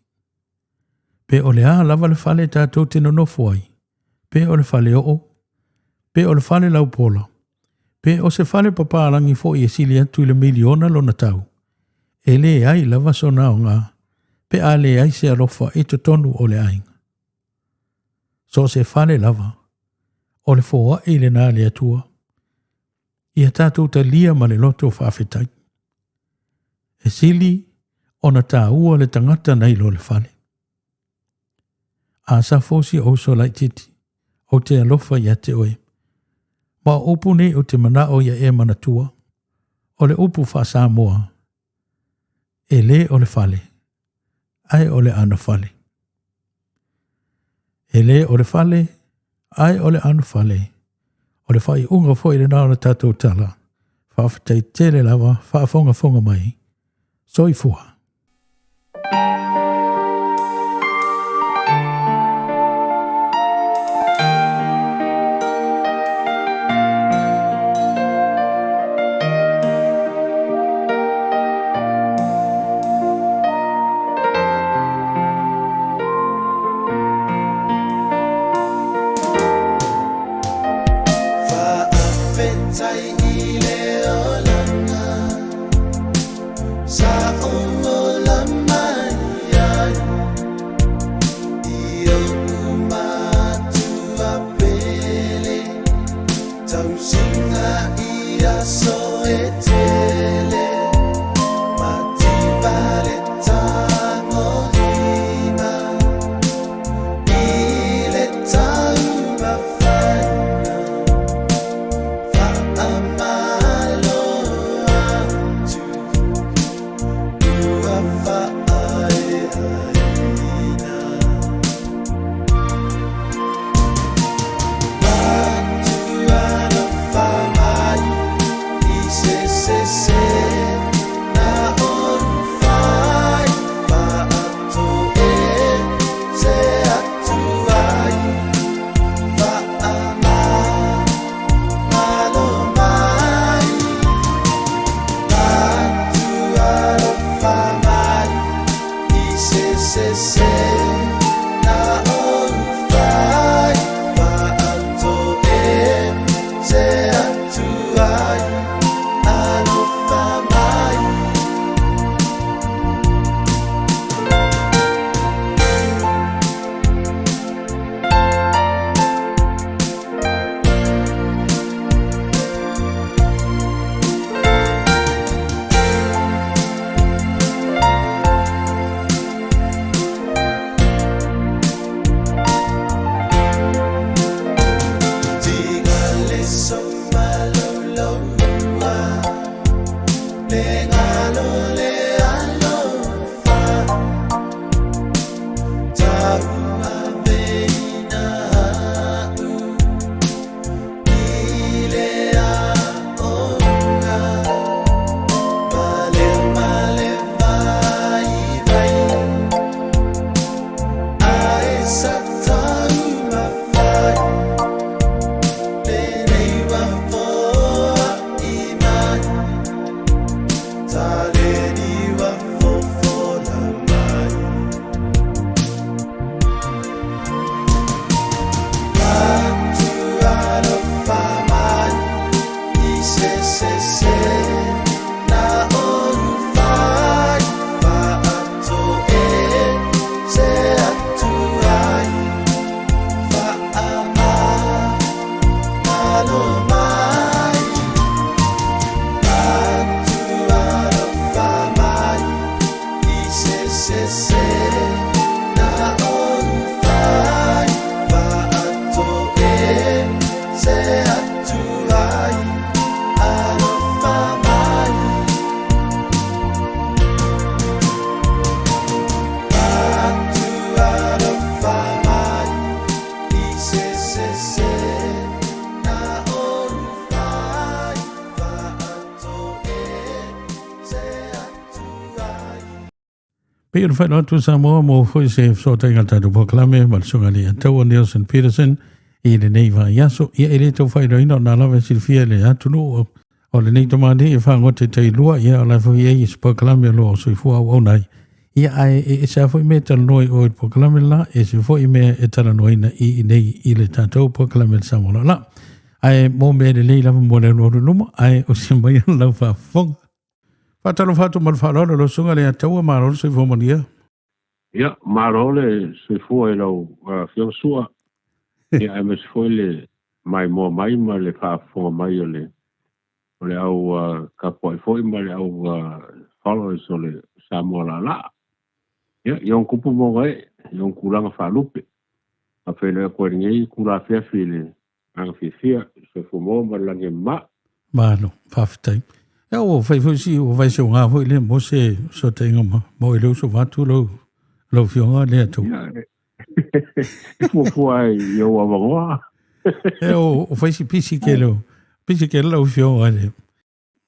Pe o le a lava le fale tatou te nonofo ai, pe o le fale oo, pe o le fale laupola, pe o se fale papalagi foi e sili atu i le miliona lona tau, e leai lava sona aoga pe a leai se alofa i totonu o le aiga. So o se fale lava, o le foai lena a le Atua, ia tatou talia ma le loto faafetai. E sili ona taua le tagata nai lo le fale. A safo si ou uso laitiiti, ou te alofa ia te oe. Ma o upu nei ou te manao ia e manatua, o le upu faa-Samoa, e lē o le fale, ae o le anofale. E lē o le fale, ae o le anofale. O le faaiuga foi lena o le tatou tala. Faafetai tele lava faafogafoga mai. Soifua. Pei ona faailoa atu Samoa mo foi se fesootaiga a le tatou polokalame ma le Susuga i le Ataua Nelson Peterson i lenei vaiaso. Ia e le tau faailoaina ona lava e silafia e le atunuu. O lenei tamalii e faagote tailua, ia o la foi e i ai se polokalame o lo o soifua auauna ai. Ia ae e ese lava foi mea e talanoa i o i le polokalame la, e ese foi mea e talanoaina i inei i le tatou polokalame le Samoa Laalaa. Ae mo mea lelei lava mo le alualu i luma, ae osia mai lau faafofoga. Faatalofa atu ma le faaaloalo lau Susuga Leiataua, malo le soifua manuia. Ia, malo le soifua i lau Afioga Sua, ia aemaise foi le maimoa mai ma le faafofoga mai o le o le au tapuai foi ma le au followers o le Samoa Laalaa. Ia, i ona tupu ma ona ee, i ona tulaga faalupe. Faafeiloai atu ai i lenei itula afiafi i le agaga fiafia, soifua maua ma le lagi e mama. Malo, faafetai. Ia ua fai foi si ua fai seuga foi le mo se fesootaiga ma mo i le uso vaeatu lau lau Afioga le atu. Ia, e fuafua ai i ou avanoa. E o fai si pisi ke leo. Pisi ke lau Afioga le.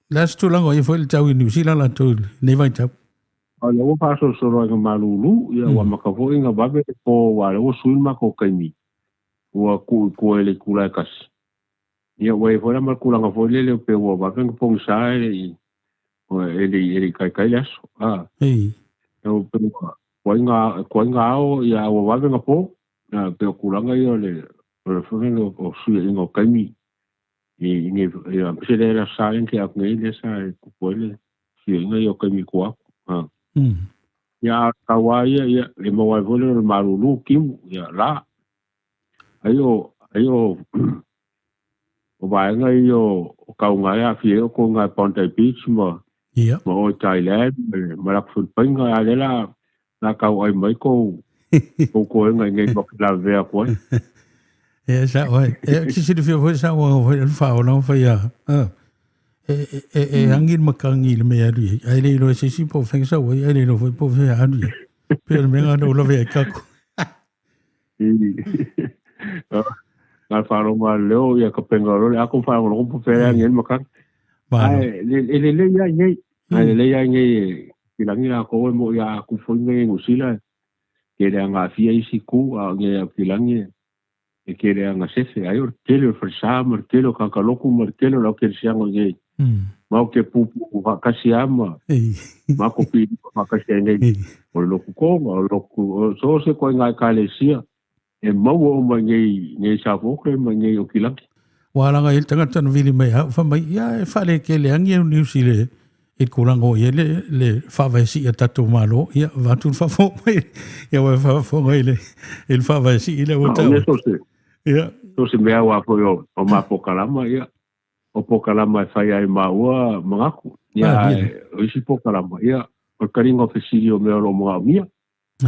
Le a se tulaga o i ai foi le tau i Niu Sila latou i lenei vaitau? O lea ua faasolosolo ai na malulu, ia ua amata foi ona vave le po aua o lea ua sui le matou taimi, ua tuu i tua i le itula e tasi. Ia ua i ai foi la ma le tulaga foi lele pei ua vave ona pogisa e le i e le i e le i taitai le aso. A. Ei. E pei ua tuai na ao ia a ua vave ona po. A pei o tulaga ia o le o le foi lele o fesuiaiga o taimi i nei aemaise le Aso Sa lea na tea atu nei lea sa tupu ai le fesuiaiga ia o taimi i tua atu. A. Ia a o le tau lava ia, ia e maua ai foi le malulu timu ia la. Ai o ai o o vaega ia o kauga e aafia ai outou i ina i Bondi Beach ma Ia. ma o i Thailand ma le ma le atu Filipaina a lea la la tauai mai kou kou koega i nei ma te lavevea atu ai. Ia sao ai. E te silafia foi sa ua foi le faaola fai a. E e e agi le matagi i le mea e alu i ai. Ae le iloa e se isi po o fea sau ai, ae le iloa foi po o fea alu i ai. Pei o le mea lena na ou lave ai kako. Na faalogo lava leo ia ka penga o le ako faalogologo po fea agi ai le matagi. Ae e lelei lava i inei. Ae lelei lava i inei e kilagi latou e moni a tu foi inei i Niu Sila e tele lava ina aafia isi itu a o inei lava i Aukilani e tele lava ina sefe. Ai o le tele o le falesa ma le tele o tagata lotu ma le tele o le au kerisiano i inei. Ma ou te puupuu faatasi lava ma matou piliva faatasi ai nei. O le lotu Tonga, o le lotu, o so o se ituaiga Ekalesia e maua uma i nei, nei South Auckland ma i nei Okilaki. Ua alaga ai le tagata na vili mai au, fai mai, ia e faalekele agi au Niu Sila i le tulaga o i ai le, le faavae sii a tatou Malo, ia vaeatu le faafofoga mai, ia ua e faafofoga i le, i le faavae sii lea ua taua. So se, Ia. so se mea aua foi o, o ma pokalama, ia, o pokalama e fai ai maua manatu. Ia, ae, o isi pokalama, ia, o le taliga o fesili o mea o lo o manaomia.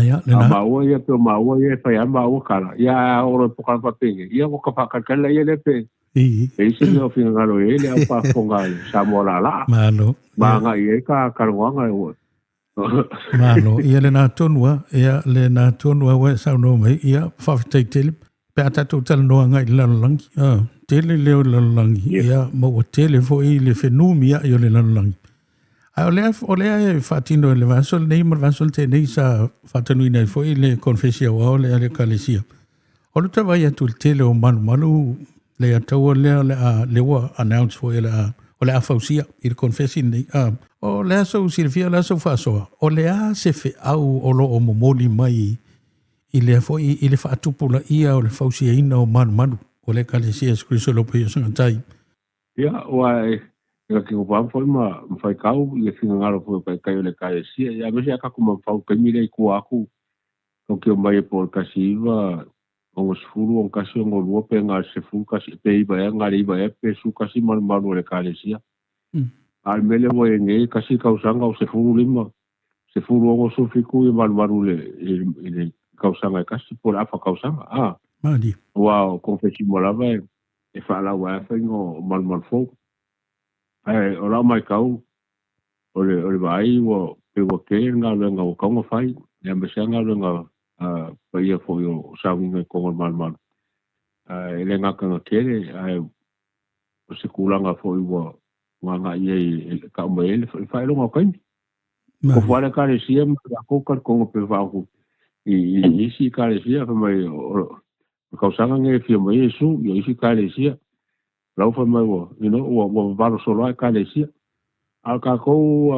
Ia, A lena. maua ia pe o maua ia e fai lava maua tala. Ia ae a oo loa i pokalama faapenei, ia ua ta faatalitali laia lea pe I. pe i ai se mea o finagalo i ai le au faafofoga a le Samoa laalaa. Malo. Ma Ia. agai i ai ka talanoaga ua Malo. Ia lena tonu lava. Ia lena tonu lava ua e saunoa mai. Ia, faafetai tele. Pe a tatou talanoa agai i le lalolagi, a, tele leo i le lalolagi, Ia. ia, ma ua tele foi le fenumiai o le lalolagi. Ae o lea, o lea e faatino i le vaiaso lenei ma le vaiaso le tea nei sa faatanuina ai foi le konefesi aoao lea a le Ekalesia. O le toe vaai atu i le tele o malumalu le ataua lea o le a, lea ua announce foi o le a, o le a fausia i le konefesi lenei. A, o le a sou silafia, o le a sou faasoa, o le a se feau o lo o momoli mai i lea foi i le faatupulaia o le fausiaina o malumalu o le Ekalesia Iesu Keriso o le Paia o Sagatai. Ia, aua e gatino pamu foi ma faitau i le finagalo foi o taitai o le Ekalesia, ia aemaise a tatou mafaufau i le taimi lea i tua atu, tatou te omai ai po o le 1960, 61, 62 pe na o le 11, pe 9 ea, na o le 9 ea pe 11 malumalu o le Ekalesia. A o le mea lea ua i ai nei, tasi tausaga o 15, 16, 17 ia malumalu i le tausaga e tasi po o le afa tausaga, a. Malie. Aua o konefesi uma lava e faalau ai lava faiga o malumalu fou. Ae o lau matau, o le, o le vaai ua pei ua tele le galuega ua tatau ona fai, aemaise lava galuega paia foi o sauniga i totonu o le malumalu. Ae e le gata ina tele, ae o se tulaga foi ua agai i ai e tau mai ai le faailoga o taimi. Tofu lava le Ekalesia ma latou talitonu pei faaotu i isi Ekalesia fai mai o le tausaga lenei e fia mai ai Iesu i isi Ekalesia. Lau fai mai ua, you know, ua, ua vavalo solo ai ekalesia. A o kākou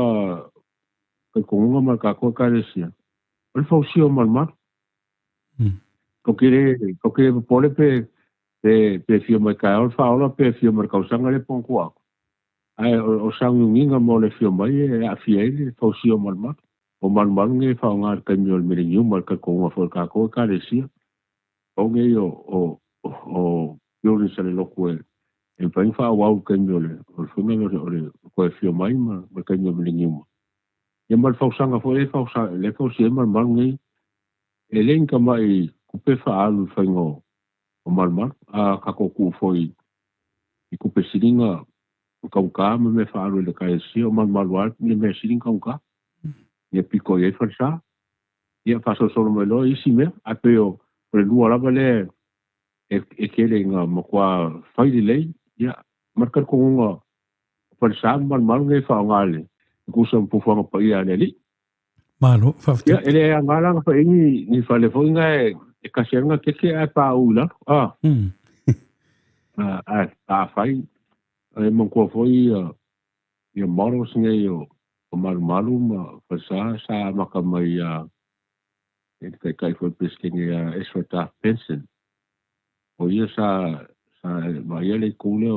kaikoguga ma le kākou ekalesia, o le fausia o malumalu. Tou te le, tou te le popole pe, pe, pe fia mai taeao le faaola pe fia mai le tausaga lea po o tua atu. Ae o, o sauniuniga mo le afio mai e aafia ai le fausia o malumalu. O malumalu nei e faaaoga i le taimi o le mileniuma i le talitonuga foi o le tatou ekalesia. Pau nei o, o, o buildings a le lotu e, e mafai ona faaauau i le taimi o le, o le faiga lea o le, o le toe afio mai ma, ma le taimi o le mileniuma. Ia ma le fausaga foi lea e fausa, lea e fausia ai malumalu nei, e le ni tamai tupe faaalu i le faiga o, o malumalu. A tatou tuu foi i tupe siliga taugata ma mea faaalu e le Ekalesia, o malumalu lava le mea sili ona taugata. Ia pito i ai falesa. Ia faasolosolo mai loa isi mea, ae pei o le lua lava lea e tele ina matua fai lelei, ia, ma le talitonuga o falesa ma malumalu nei e faaaoga i le tusa ma fuafuaga paia a le Alii. Malo, faafetai. Ia, e le aoga la ona fai ai ni fale foi na e tasi lava na keke ae pauu i lalo. A. Ae afai, e manatua foi ia models nei o Malumalu ma Falesa sa amata mai ia le taitai foi o le Peresetene ia Ezra Taft Benson. O ia sa sa vaaia le itu lea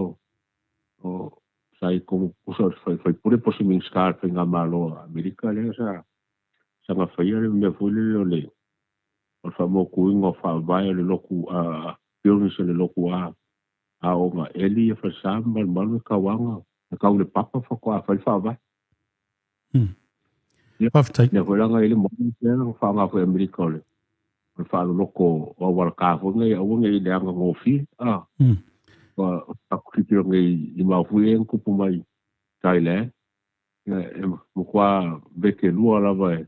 o sa i totonu pusa o le faipule po o se Minisita o le Faigamalo a Amerika lea sa sa na faia le mea foi lele o le o le faamautuina o faavae o le lotu a buildings o le lotu a aoga eli ia falesa ma malumalu e tauaga e tau i le papa faatoa fai le faavae. Ia, Faafetai. Lea foi la na i ai le model lea na faaaoga foi e Amerika o le o le faaloloko o auala ta foi nei aua ne i leaga gofie. A. Ua tatou tilotilo nei i maofui ia na tupu mai Thailand, ia e matua vekelua lava e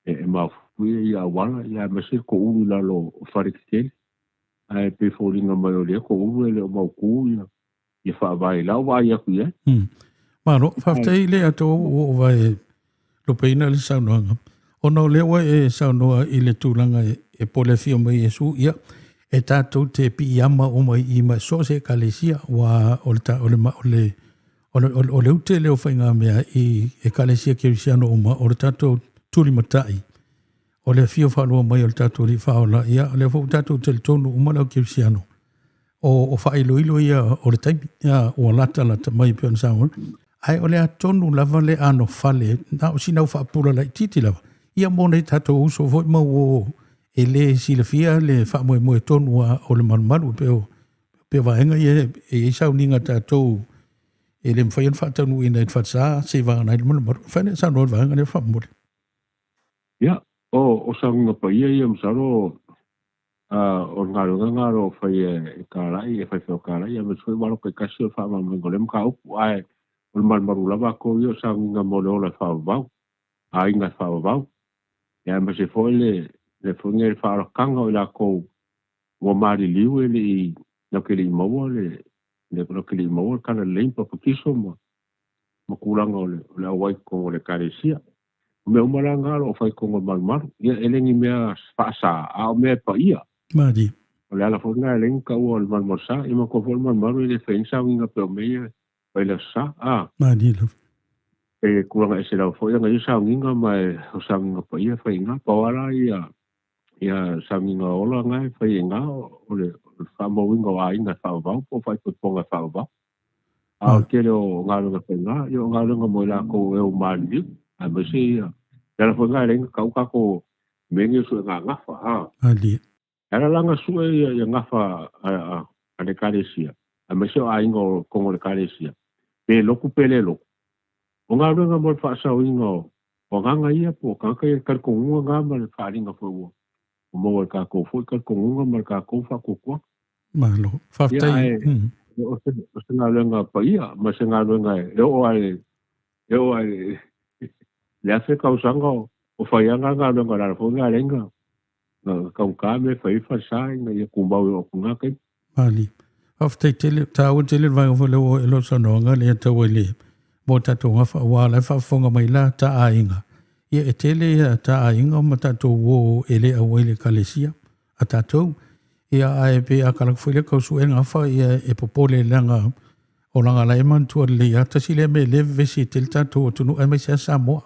e mafuie ia auala, ia aemaise le toulu i lalo o fale tetele. Ae pei e foliga mai o lea toulu e le o mautu ia ia faavae i lau vaai atu i ai. Malo, faafetai le ato ua oo vae lupeina le saunoaga. Ona o lea ua e saunoa i le tulaga e pole afio mai Iesu, ia, e tatou te piiama uma i i ma so o se ekalesia, ua o le, o le, o le, o le, o le ute lea o faigamea i ekalesia kerisiano uma, o le tatou tulimatai, o le afio faalua mai o le tatou Alii Faaola, ia, o lea foi ua tatou talitonu uma le au kerisiano, o faailoilo ia o le taimi, ia, ua latalata mai pei ona saunoa. Ae o le a tonu lava le anofale, na o sina au faapula laitiiti lava, ia mo nai tatou uso foi ma uo e le silafia le faamoemoe tonu o le malumalu, pei o pei o vaega ia e i ai sauniga a tatou e le mafai ona faataunuuina i le falesa seivagana ai le malumalu. Mafai ona e saunoa i le vaega lea faamolemole. Ia, o sauniga paia ia masalo o le galuega lena o lo o fai e Kalai, e faifeau o Kalai, aemaise foi ua alo taitasi o le faamalamalamaina o lea mataupu. Ae o le malumalu lava atu ia o sauniga mo le ola e faavavau, aiga e faavavau. Ia aemaise foi le le foi nei le faaolataga o i latou ua maliliu e le i latou te le i maua le latou te le i maua le tala lelei ma papatiso ma ma tulaga o le o le auai i totonu o le Ekalesia. O mea uma la na o lo o fai i totonu o le malumalu. Ia e le ni mea faasa, a o mea e paia. Malie. O le ala foi lena e alai ona taua o le malumalu sa. Ia manatua foi o le malumalu e le fai ai ni sauniga pei o mea ia e fai i le aso sa. A. Malie lava. E tulaga ese lava foi ana ia sauniga ma o sauniga paia e fai i ina. Pau lava la ia ia sauniga ola na e fai i ina o le faamauina o aiga e faavavau po o faaipoipoga e faavavau. A o le tele o galuega e fai i ina, ia o galuega mo i latou e ou maliliu, aemaise ia le ala foi lena e ala ai ona tau tatou mea nei o suega gafa. A. Malie. E ala la ona sue ia gafa a le Ekalesia, aemaise o aiga o totonu o le Ekalesia, pe lotu pe le lotu. O galuega mo le faasaoina o agaga ia po o tagata ia, le talitonuga lena ma le faaaliga foi ua maua e le tatou foi talitonuga ma le tatou faatuatuaga. Malo. Ia, Faafetai. ae o se galuega paia ma se galuega e oo lava i le 1000 tausaga o fai lava galuega o le ala foi lena e ala ai ona taugata mea e fai ai falesa ina ia tumau e oo atu i na taimi. Mali. Faafetai tele, taua tele le vaega foi lea ua oo i lau saunoaga lea tau ai le mo tatou gafa aua o la e faafofoga mai la ta aiga. Ia e tele ia ta aiga ma tatou uo e le auai i le ekalesia a tatou. Ia ae pe a kala foi le kau suʻe gafa ia e popole leaga o laga la e manatua lelei a tasi lea mea e lē vevesi ai tele tatou atunuu aemaise a Samoa.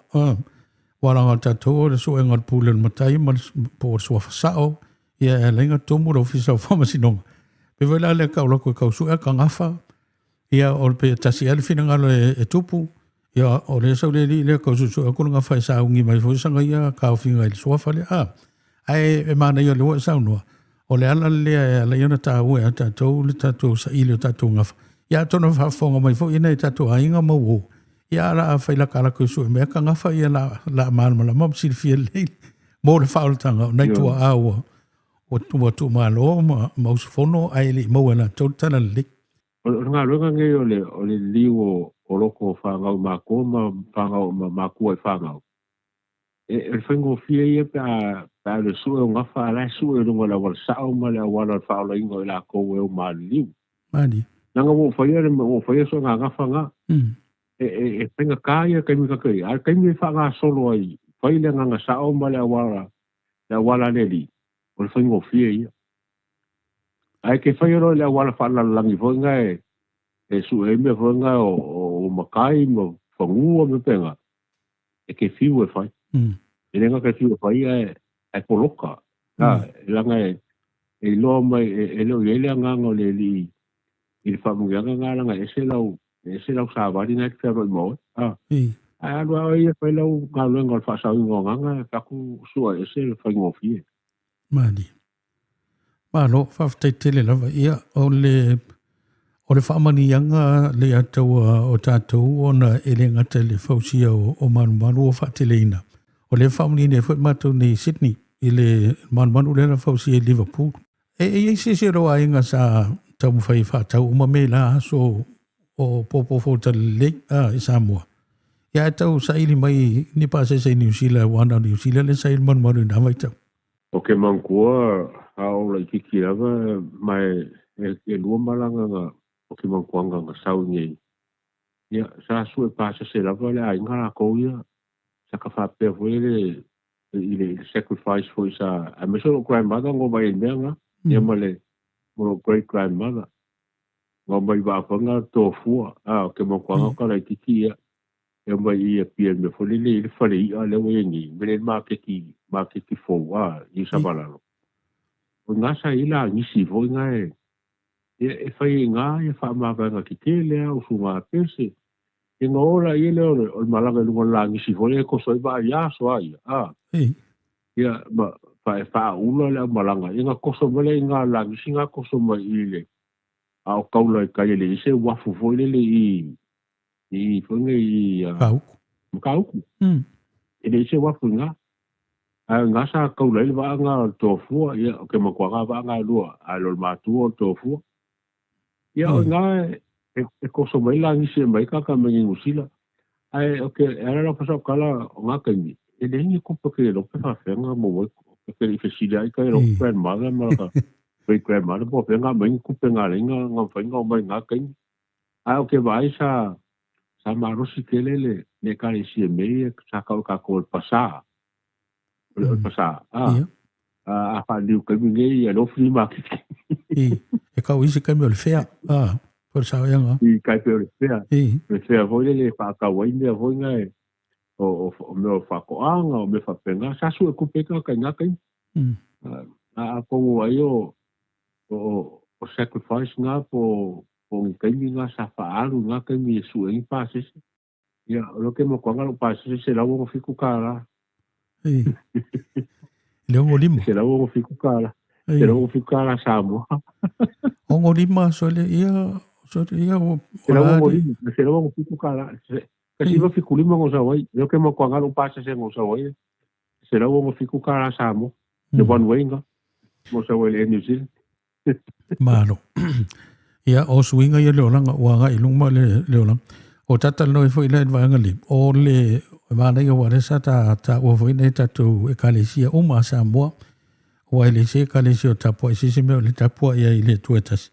Ua laga o tatou o le suʻega o le pule o le matai ma le po o le suafa sa'o ia e ala ai ona tumu le Ofisa o Faamasinoga. Pei foi la lea tau alu atu e tau suʻe ata gafa ia o le pei e tasi ea le finagalo e tupu ia o lea sau le alii lea tau suʻesuʻe atu le gafa e sauni mai foi sana ia taofiga i le suafa lea. Ae e manaia o lea ua e saunoa o le ala lea e ala ai ona taua ia tatou le tatou saili o tatou gafa. Ia atonu e faafofoga mai foi nai tatou aiga ma uo ia a la a fai laka latou sue mai ata gafa ia la la malamalama ma silafia lelei mo le faaolataga o nai tuaa ua ua tuumalo ma usufono ae le i maua e latou le tala lelei. O le galuega lenei o le liliu o loko o fanau i matua ma fanau ma makua i fanau. E o le faigofie ia pe a pe a le sue o gafa a la e sue i luga o le auala sao ma le auala o le faaolaina o i latou e o maliliu. Mali. Leaga ua ou faia le ua ou faia soaga gafa na. E faigata ia taimi ta te i ai, a o le taimi e faagasolo ai, fai le agaga sao ma le auala le auala a le Alii, o le faigofie ia. Ae ke faia loa i le auala faalelalelagi foi na e sue ai mea foi na o matai ma fanua ma mea faapena, e te fiu e fai. E le gata e fiu e fai ae poloka. Leaga e iloa mai e le o i ai le agaga o le Alii i le faamanuiaga lena leaga e ese lau e ese lau savali na e te fealuai ma oe. Ae alu lava oe ia fai lau galuega o le faasaoina o agaga e fai atu sua ese le faigofie. Malie. Malo, faafetai tele lava. Ia, o le o le faamanuiaga le ataua o tatou ona e le gata i le fausia o malumalu ua faateleina. O lea e faamanuiaina ai foi matou nei i Sydney i le malumalu lea na fausia i Liverpool. E i ai se isi o lou aiga sa taumafai e faatau uma mea i la aso o popo fou talalelei i Samoa. Ia ae tau saili mai ni pasese i Niu Sila aua na o Niu Sila lea sa i ai le malumalu i na vaitau. O ke manatua a o laititi lava ma e lua malaga na o ke manatuaga na sau nei. Ia sa sue pasese lava le aiga latou ia sa ka faapea foi le i le sacrifice foi sa aemaise o lou grandmother na omai ai i le mea na ia ma le ma lou great grandmother na omai i Vaafaga Tofua a o ke manatuaga o ka laititi ia E omai i Apia i le mea foi lele e i ai le fale i'a lea ua i ai nei, mea lea e i ai le maketi, maketi fou a i Savalalo. O i ina sa i ai lagisi foi na e, ia e fai ai i ina ia faamavaega tetele a usuga pese. Ia ona o laia lea o le, o le malaga i luga o le lagisi foi lea e toso ai vaa i aso a ia, a. Ia ma e faaula le aumalaga, ia ona toso mai lea i ina i le lagisi na toso mai i le, a o taula i tai e leai se uafu foi lele i i foi nei i Matautu. Matautu. E leai se uafu i ina. Ae o ina sa taula ai le vaa na o le Tofua, ia o ke matua na vaa na e lua, a le o le matua o le Tofua. Ia o ina e toso mai la nisi e mai tagata mai Niu Sila. Ae o ke e ala la fasautala o na taimi, e leai ni tupe ke iloa pe faafefea na maua ai, ke le i fesili ai ka lou grandmother ma laka great grandmother po o fea na aumai ni tupe na ala ai na mafai ona omai i na taimi. Ae o ke vaai sa sa malosi tele le le ekalesia mea ia sa tau e tatou o le pasā. O le pasā, a, a, a faaliliu taimi nei ia lea ua flea market. I, e kau isi taimi o le fea, a, po o le saoiaga. I, tai pei o le fea. I. O le fea foi lele e faatau ai mea foi na e, o, o, o mea o faatoaga, o mea faapena. Sa sue tupe ai tagata i na taimi. A, atonu ai o, o, o sacrifice na po o ni taimi na sa faaalu i na taimi e sue ai ni pasese. Ia, o lea ke makuaga lou pasese $167. Ei. Le 65. $167. $167 Samoa. 65 sole ia sole ia o $165, $167. Kasi 75 go sau ai. Lea ke makuaga lou pasese go sau ai. $167 Samoa. Le one way nga. Mo sau ai le Air New Zealand. Malo. Ia, o suiga ia le olaga, ua agai i luma le, le olaga. O tatalanoa ai foi la i le vaega le, o le manaia ua lea sa ta taua foi nei tatou ekalesia uma a Samoa, ua e le se ekalesia o tapuai se isi mea o le tapuai ai i le Atua e tasi.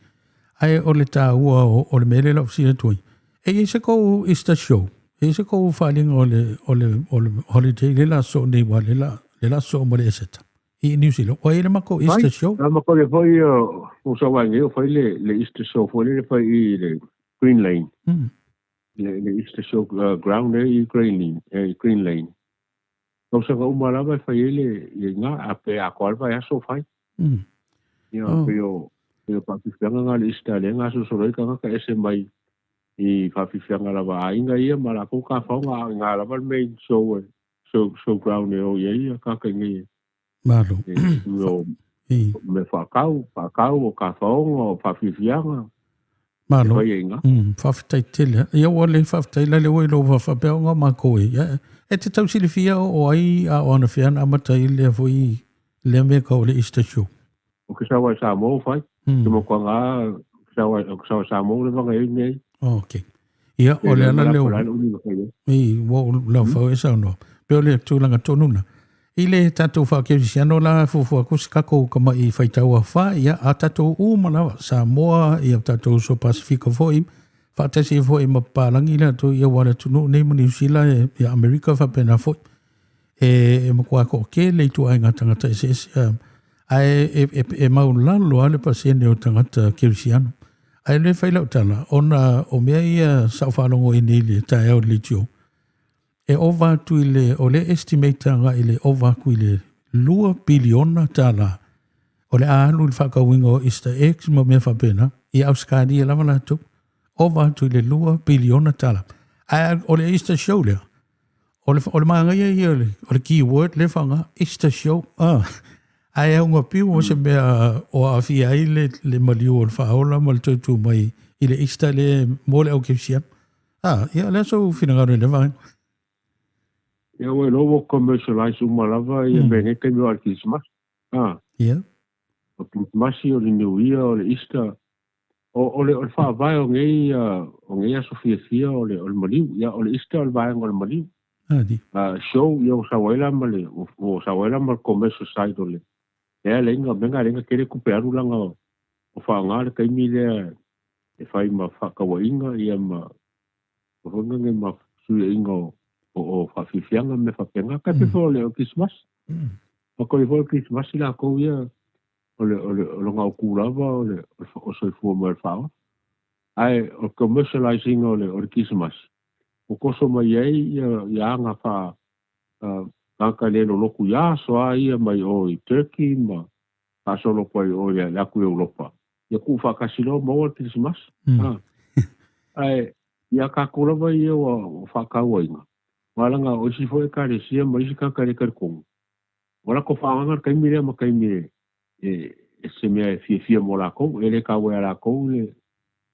Ae o le taua o, o le mea lea la ou fesili atu ai, e i ai se kou Easter show, e i ai se kou faaaliga o le, o le, o le holiday le la soo nei ua le la, le la soo ma le Eseta. i New Zealand. Ua i le makou Easter show. Na ma kore foi o sa wai nei o fai le le Easter show foi le fai i le Green Lane. Le Easter show ground le i Green Lane, Green Lane. Tausaga uma lava e fai ai le le iga a pe a koa le vaiaso o fai. Ia pei o pei o faafiafiaga na o le Easter lea na gasolosolo ai tagata ese mai i faafiafiaga lava a aiga ia ma latou tafaoga a o iga lava le main show e show show ground e o i ai ia tagata i inei e Malo. e o mea faatau faatau o tafaoga o faafiafiaga Malo. Faafetai tele. Ia ua le faafetai la le ua i lou faapea ona matou e. Ia, e te tau silafia o ai a o anafea na amata ai lea foi lea mea tau o le Easter Show. O ke sawa i Samoa ua fai. Ke makuaga ke sawa o ke sawa Samoa ua leva ona i ai mea ia. Okay. Ia, o le ala lea i ua ou laufau e saunoa. Pe o le tulaga tonu na. I le tatou faakerisiano la fuafua atu se tatou tama'i faitau afa, ia, a tatou uma lava, Samoa, ia tatou uso Pasefika foi, faatasi ai foi ma papalagi latou ia aua le atunuu nei ma Niu Sila, ia Amerika faapena foi. E matua toatele ituaiga tagata eseese, ae e maulalo lava le pasene o tagata kerisiano. Ae le fai lau tala, ona o mea ia sa ou faalogo i nei i le taeao i le leitio, e ova atu i le, o le estimate agai i le ova atu i le $2 piliona o le a alu i le faatauina o Easter eggs ma mea faapena, i Ausetalia lava latou, ova atu i le $2 piliona. Ae o le Easter show lea, o le manaia ia o le keyword lea faaaoga, Easter show, ae auga piu o se mea o aafia ai le maliu o le faaola ma le toe tu mai i le Easter lea mo le au kerisiano. Ia, lea sou finagalo i le vaega. Ia ua iloa ua commercialize uma lava ia mea nei taimi o le Kerisimasi. Ia. O Kerisimasi, o le New Year, o le Easter. O le faavae o nei o nei aso fiafia o le o le maliu. Ia o le Easter o le vaega o le maliu. Adi. Show ia ua sau ai la ma le ua sau ai la ma le commercial side o le lea laina mea na laina tele tupe alu laga o faaaoga le taimi lea e fai ma faatauaiga ia ma foi nei ma fesuiaiga o faafiafiaga ma mea faapena. Tai pei foi o le Kerisimasi. Ma koi foi o le Kerisimasi latou ia o le o le o lona autu lava o le o soifua mai o le faaola. Ae o le commercialize ina o le Kerisimasi ua toso mai ai ia aga faa tagata le lolotu i aso lava ia mai o i Turkey ma faasolo atu ai i o i le atu i Europa, ia tuu faatasi loa maua le Kerisimasi. Ae ia tatou lava ia ua faatauaina, aua leaga o isi foi ekalesia ma isi tagata e le talitonu, ua latou faaagaga le taimi lea ma taimi e se mea e fiafia mo latou, e le taua ia latou le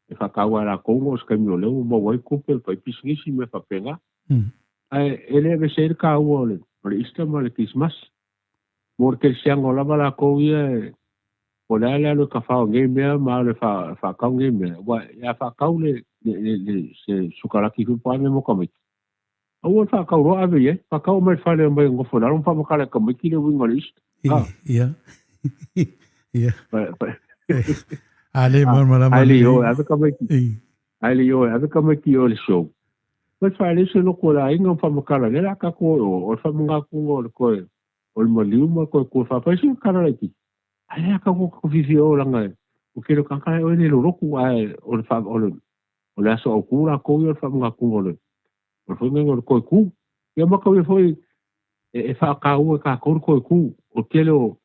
e faataua e latou ona o se taimi o lea ua maua ai tupe, fai pisinisi ma mea faapena. Ae e le aveese ai le taua o le Easter ma le Kerisimasi. Mo le kerisiano lava latou ia, po o le a le alu e tafao i nei mea ma alu e faatau nei mea, aua a faatau le se sukalaki foi po o a mea mo tamaiti, aua le faatau loa ave i ai, faatau aumai i le fale aumai e nofo i lalo ma faamatala e tamaiti le uiga o le Easter. Ia. Ia. A le malamalama. Ai le i o e ave tamaiti. Ai le i o e ave tamaiti i o i le show. Mai faalei se loko o le aiga ma faamatala, lea o le a tatou o i o, o le faamanatuga o le toe o le maliu ma toe kua faafai se kala laitiiti. Ae le a tatou tatou fiafia o leaga o tele o tagata e le lolotu ae o le o le o le aso autu latou ia o le faamanatuga o le o le foi o le toe tu. Ia ma tau ia foi e faataua e tatou le toe tu. O le tele o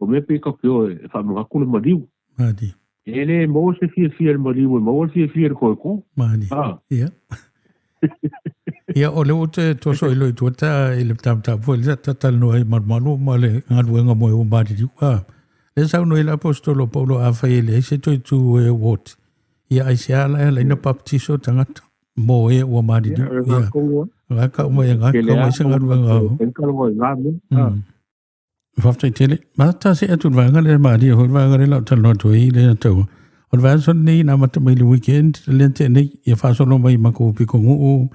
mea pei tatou te o e faamanatu le maliu. Mali. E le maua se fiafia i le maliu, e maua le fiafia i le toe tu. Mali. Ia. Ia, o lea ua te toso i lou i tua ta i le mataputapu foi lea ta talanoa ai malumalu ma le galuega mo e ua maliliu. Lea saunoa ai le Aposetolo o Paulo afai e leai se toe tu e ua oti. Ia aisea la e ala ai na baptiso tagata mo e ua maliliu. Ia, ga kau mai ga kau mai se galuega. Faafetai tele. Ma ta se atu le vaega lea malie foi le vaega lea la ou talanoa atu ai lea taua. O le vaiaso lenei na amata mai le weekend lea na tea nei, ia faasolo mai i matou pitonuu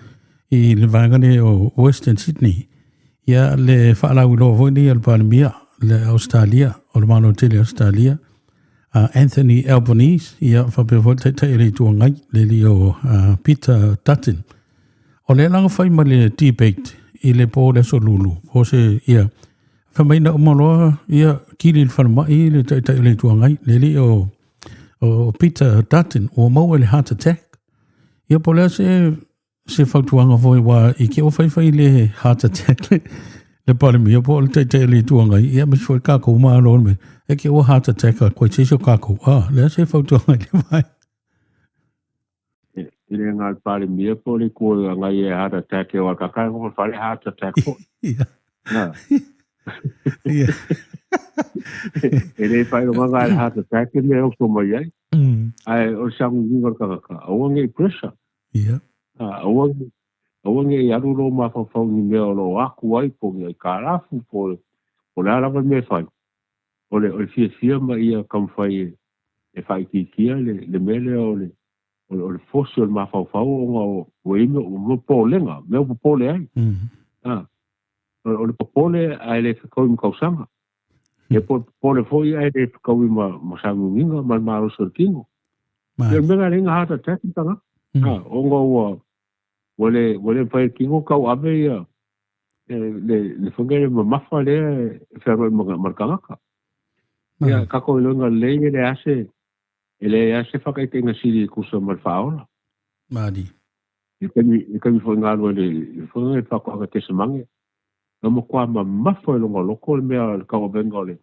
i le vaega lea o Western Sydney. Ia le faalauiloa foi nei a le Palemia le Australia, o le Malo tele o Australia, Anthony Albanese, ia faapea foi le Taitai o le Itu Agai, le alii o Peter Dutton. O lea la na fai ma le debate i le po o le aso Lulu, po o se, ia, Fai mai na uma loa ia kili i le falemai le Taitai o le Itu Agai, le alii o o Peter Dutton, ua maua i le heart attack. Ia po o le a se se fautuaga foi aua i ke o faifai le heart attack le le Palemia po o le Taitai o le Itu Agai, ia aemaise foi le kākou Malo le mea, e ke ua heart attack atu ai se isi o kākou. A, le a se fautuaga i le vaega? I le nga Palemia po o le Itu Agai e heart attack e o akaka e ngofo fale heart attack foi. Ia. Na. Ia. E le whai nga le heart attack e mea oso mai ai. Ae o le sagugiga o le tagata, aua nei pressure. Ia. Aua aua nei alu lou mafaufau i ni mea o lo o aku ai po o ni aikalafu po o le a lava le mea e fai. O le o le fiafia ma ia taumafai e faaitiitia le le mea lea o le o le fosi o le mafaufau ona ua i ai mea popolega, mea ua popole ai. A, o le popole ae le fetaui ma tausaga. Ia po o le popole foi ae le fetaui ma ma sagiugiga ma le malosi o le tino. Ia o le mea lena e leai na heart attack le tagata. A, ona ua ua le ua le mafai e le tino tauave ia le le foi lea mamafa lea e fealuai ma ma le tagata. Ia tatou iloiga lelei e leai se e leai lava se faataitaiga sili e tusa ma le faaola. Mali. I le taimi i le taimi foi na alu ai le foi lea faatoaga Kesemane, na matua mamafa i lona loto le mea le tauavega o le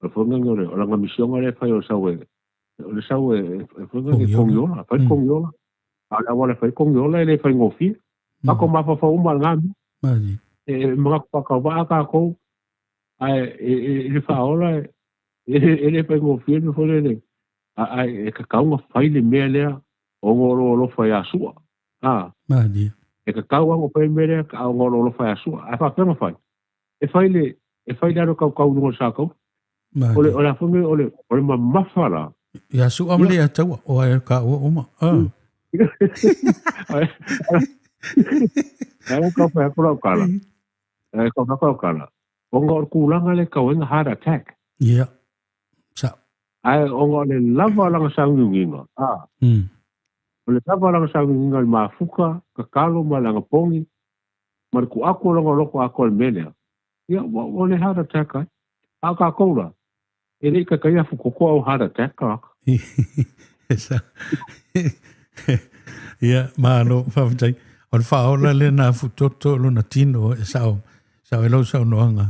o le foi lea o le o lana misiona lea e fai o le sau e o le sau e foi lea e kogiola, fai le kogiola. A o le auala e fai ai kogiola e le faigofie. Tatou mafaufau uma i lena mea. Mali. E manatu faatauvaa tatou, ae i le faaola e le faigofie le mea foi lele, ae e tatau ona fai le mea lea ona o lou alofa ia Sua. A. Malie. E tatau lava ona fai le mea lea ona o lou alofa ia Sua. Ae faapefea ona fai? E fai le e fai le alo tautau i luga o le sa taula. O le o le a foi mea o le o le mamafa la. Ia Sua ma le ia taua o ai ka ua uma. A. Ae kau whai atu lau tala. Ae kau whai atu lau tala. Ona o le tulaga lea e tau ai ona heart attack. Ia. Sa. Ae ona o le lava o lana sauniuniga, a. O le lava o lana sauniuniga i le mafuta, tatalo ma le anapogi, ma le tuu atu o lona loto atoa i le mea lea, ia, ua, ua le heart attack ai. A o tatou la, e le i taitai afutoto a ua heart attack tagata. Sa. Ia, malo, faafetai. O le faaola lea na afutoto lona tino e sao, sao e lau saunoaga,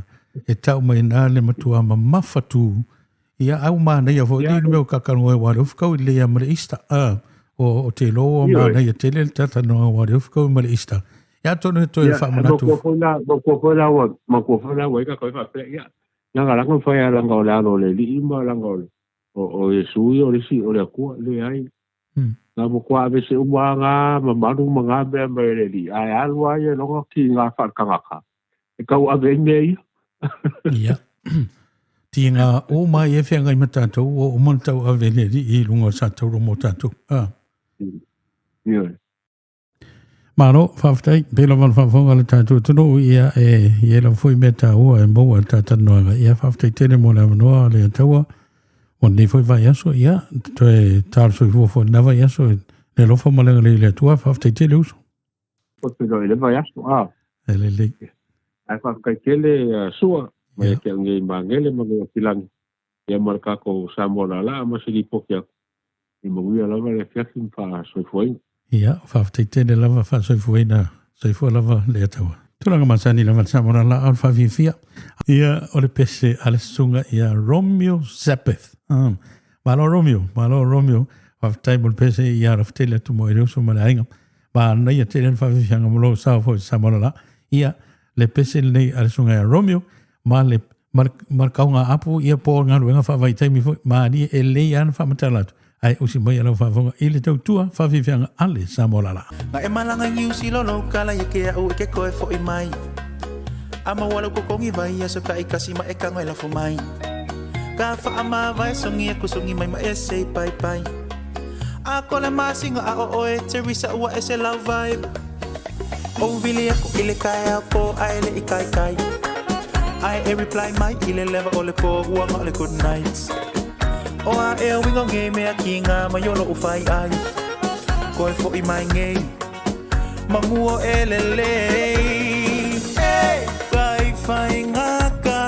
e tau mai ina le matua mamafa tu. Ia, au manaia foi le mea o kakaloa e wale ufukau i lea ma le Easter. O, o te lō o manaia tele le tatanoa wale ufukau ma le Easter. Ia, atonu e toe faamanatu. Ia, matua foi la ua, matua foi la ua i kakau i faapea, ia, langa langa whai a langa o le alo o le alii ma langa o le, o, o Iesu ia o le isi o le Atua, leai. Na matua aveese uma lava ngā mamalu ma ngā mea mai le alii, ae alu lava ia i lona tiga faaletagata e tauave ai mea ia. Ia. Tiga uma ai e feagai ma tatou, ua uma ona tauave e le alii i luga o sa tauro mo tatou. A. Ioe. Malo, faafetai, pei lava o le faafofoga a le tatou atunuu, ia e i ai lava foi mea taua e maua i le ta talanoaga. Ia faafetai tele mo le avanoa o le Ataua mo lenei foi vaiaso. Ia, toe talo soifua foi i lena vaiaso i le alofa ma le agalelei o le Atua. Faafetai tele uso. Ko te i le vaiaso, a. E lelei. Ae faafetai tele Sua, mai ia te au nei Magele ma nei Atilagi, ia ma le tatou Samoa laalaa ma se lipoti atu. I manuia lava le afiafi ma faasoifuaina. Ia, faafetai tele lava faasoifuaina, soifua lava le Ataua. Tulaga masani lava le Samoa laalaa o le faafiafia. Ia, o le pese a le susuga ia Romeo Zapeth. Malo Romeo, malo Romeo. Faafetai mo le pese ia alofa tele atu mo i le uso ma le aiga. Manaia tele le faafiafiaga mo lou sao foi i le Samoa laalaa. Ia, le pese lenei a le susuga ia Romeo ma le ma le, ma le kauga apu ia po o le galuega faavaitaimi foi, malie e lelei lava ona faamatala atu, ae usi mai a lau faafofoga i le tautua faafiafiaga a le Samoa laalaa. Na e malaga i Niu Sila lou kala ia ke a'u i ke koe fo'i mai. A maua lou kokogi vai aso taʻikasi ma e tago e lafo mai. Ka faamavae sogi aku sogi mai ma e sei paipai. A ko le masina a o oe Teresa ua ese lau vibe. Ou vili aku i le kaeao po ae le i kaikai. Ae e reply mai i le lewa o le po ua na o le good night. O a ea uiga o nei mea ki ngā mai o loʻu fai ai. Koe foʻi mai nei manu o e lelei. E kai whai ngā ka.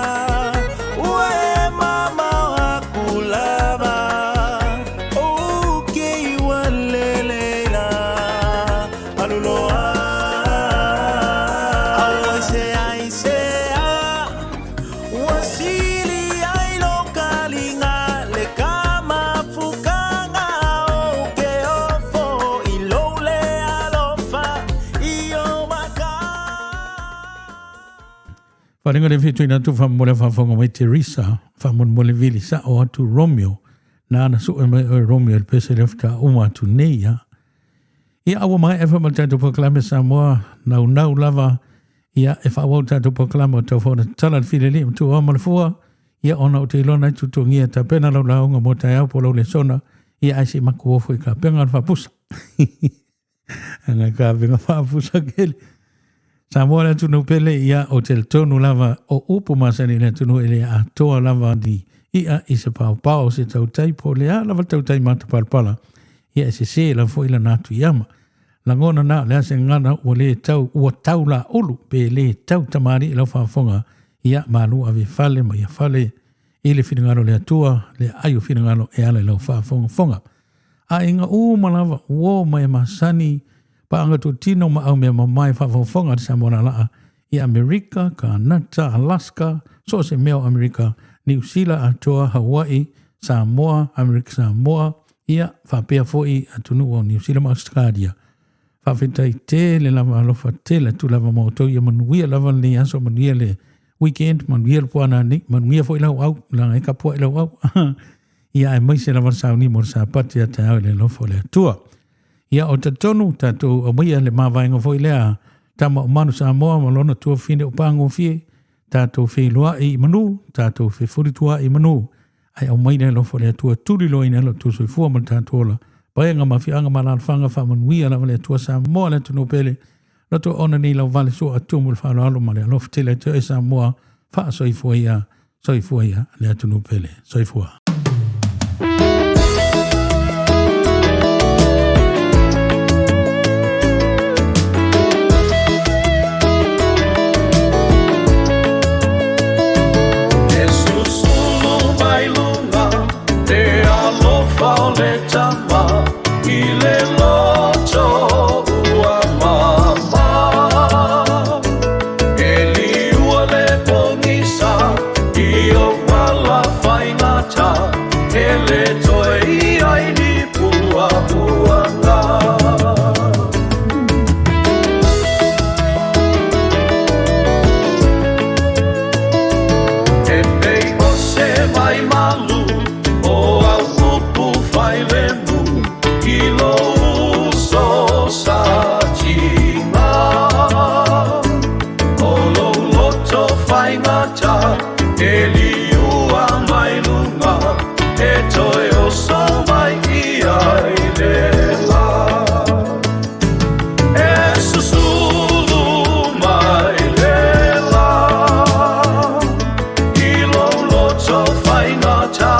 Faalega le fia atu faamolemole a faafofoga mai Teresa, faamolemole vili sao atu Romeo, nana sue mai oe Romeo i le pese lea faatoa uma atu nei ia. Ia ua maea foi ma le tatou polokalame Samoa, naunau lava ia e faaauau le tatou polokalame o tau foi ona tatala le fileli ma tuua ma le fua, ia ona ou te iloa na tutugia tapena lau lauga mo taeao po lau lesona, ia ae se i matou o foi i kapega o le faapusa. Aga kapega faapusa kele. Samoa le atunuu pele, ia o te tonu lava o upu masani i le atunuu e le atoa lava ni i'a i se paopao o se tautai po o le a lava tautai matapalapala, ia e sesē lava foi lana atu iama. Lagona na o le a se gagana ua le tau ua tau laulu pe le tau tamalii lau faafofoga, ia malu ave fale ma ia fale i le finagalo o le Atua, le aai o finagalo e ala i lau faafogafoga. Aiga uma lava uo ma e masani paaga totino ma au mea mamae faafogafoga a le Samoa laalaa i Amerika, Kanata, Alaska, so o se mea o Amerika, Niu Sila atoa, Hawaii, Samoa, Amerika Samoa, ia faapea foi atunuu o Niu Sila ma Australia. Faafetai tele lava alofa tele atu lava ma outou ia manuia lava lenei aso, manuia le weekend, manuia le puana nei, manuia foi lau au, leaga e kapua'i lau au. Ia aemaise lava le sauni mo le Sapati a taeao i le alofa o le Atua. Ia o talitonu tatou aumaia le mavaega foi lea tama o manu Samoa ma lona tuafafine o Pagofie, tatou feiloai i manu, tatou fefulituaai i manu, ae aumai le alofa o le Atua tuliloaina ai lo outou soifua ma le tatou ola. Paega ma afioaga ma alaalafaga faamanuia lava le Atua Samoa le atunuu pele, loto ona nei lau vale sua atumu le faaaloalo ma le alofa tele atu e Samoa, faasoifua ia, soifua ia le atunuu pele. Soifua. E susulu mai luga le alofa o le tama i le loto ua mama. E liua le pogisa i ou ala faigata, e le toe i ai ni puapuaga. E pei o se vai malu o au upu fai lemu i lou uso sa tiga. O lou loto faigata e liua mai luga, e toe oso mai ia i le la. E susulu mai le la i lou loto faigata,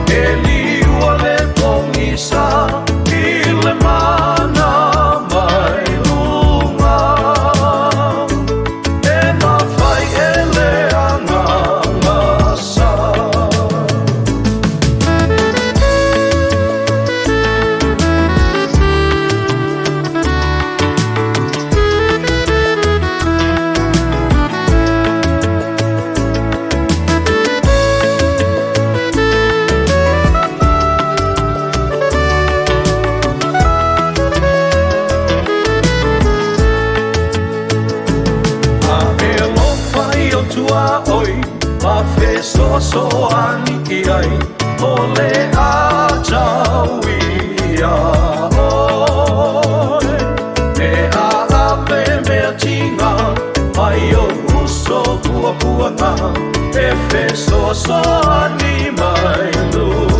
e liua le pogisa i le mana mai luga. E mafai e le agaga sa. A e alofa i o tuaoi, ma fesoasoani i ai, o le a tau ia oe. E aape mea tiga, mai ou uso puapuaga, e fesoasoani mai luga.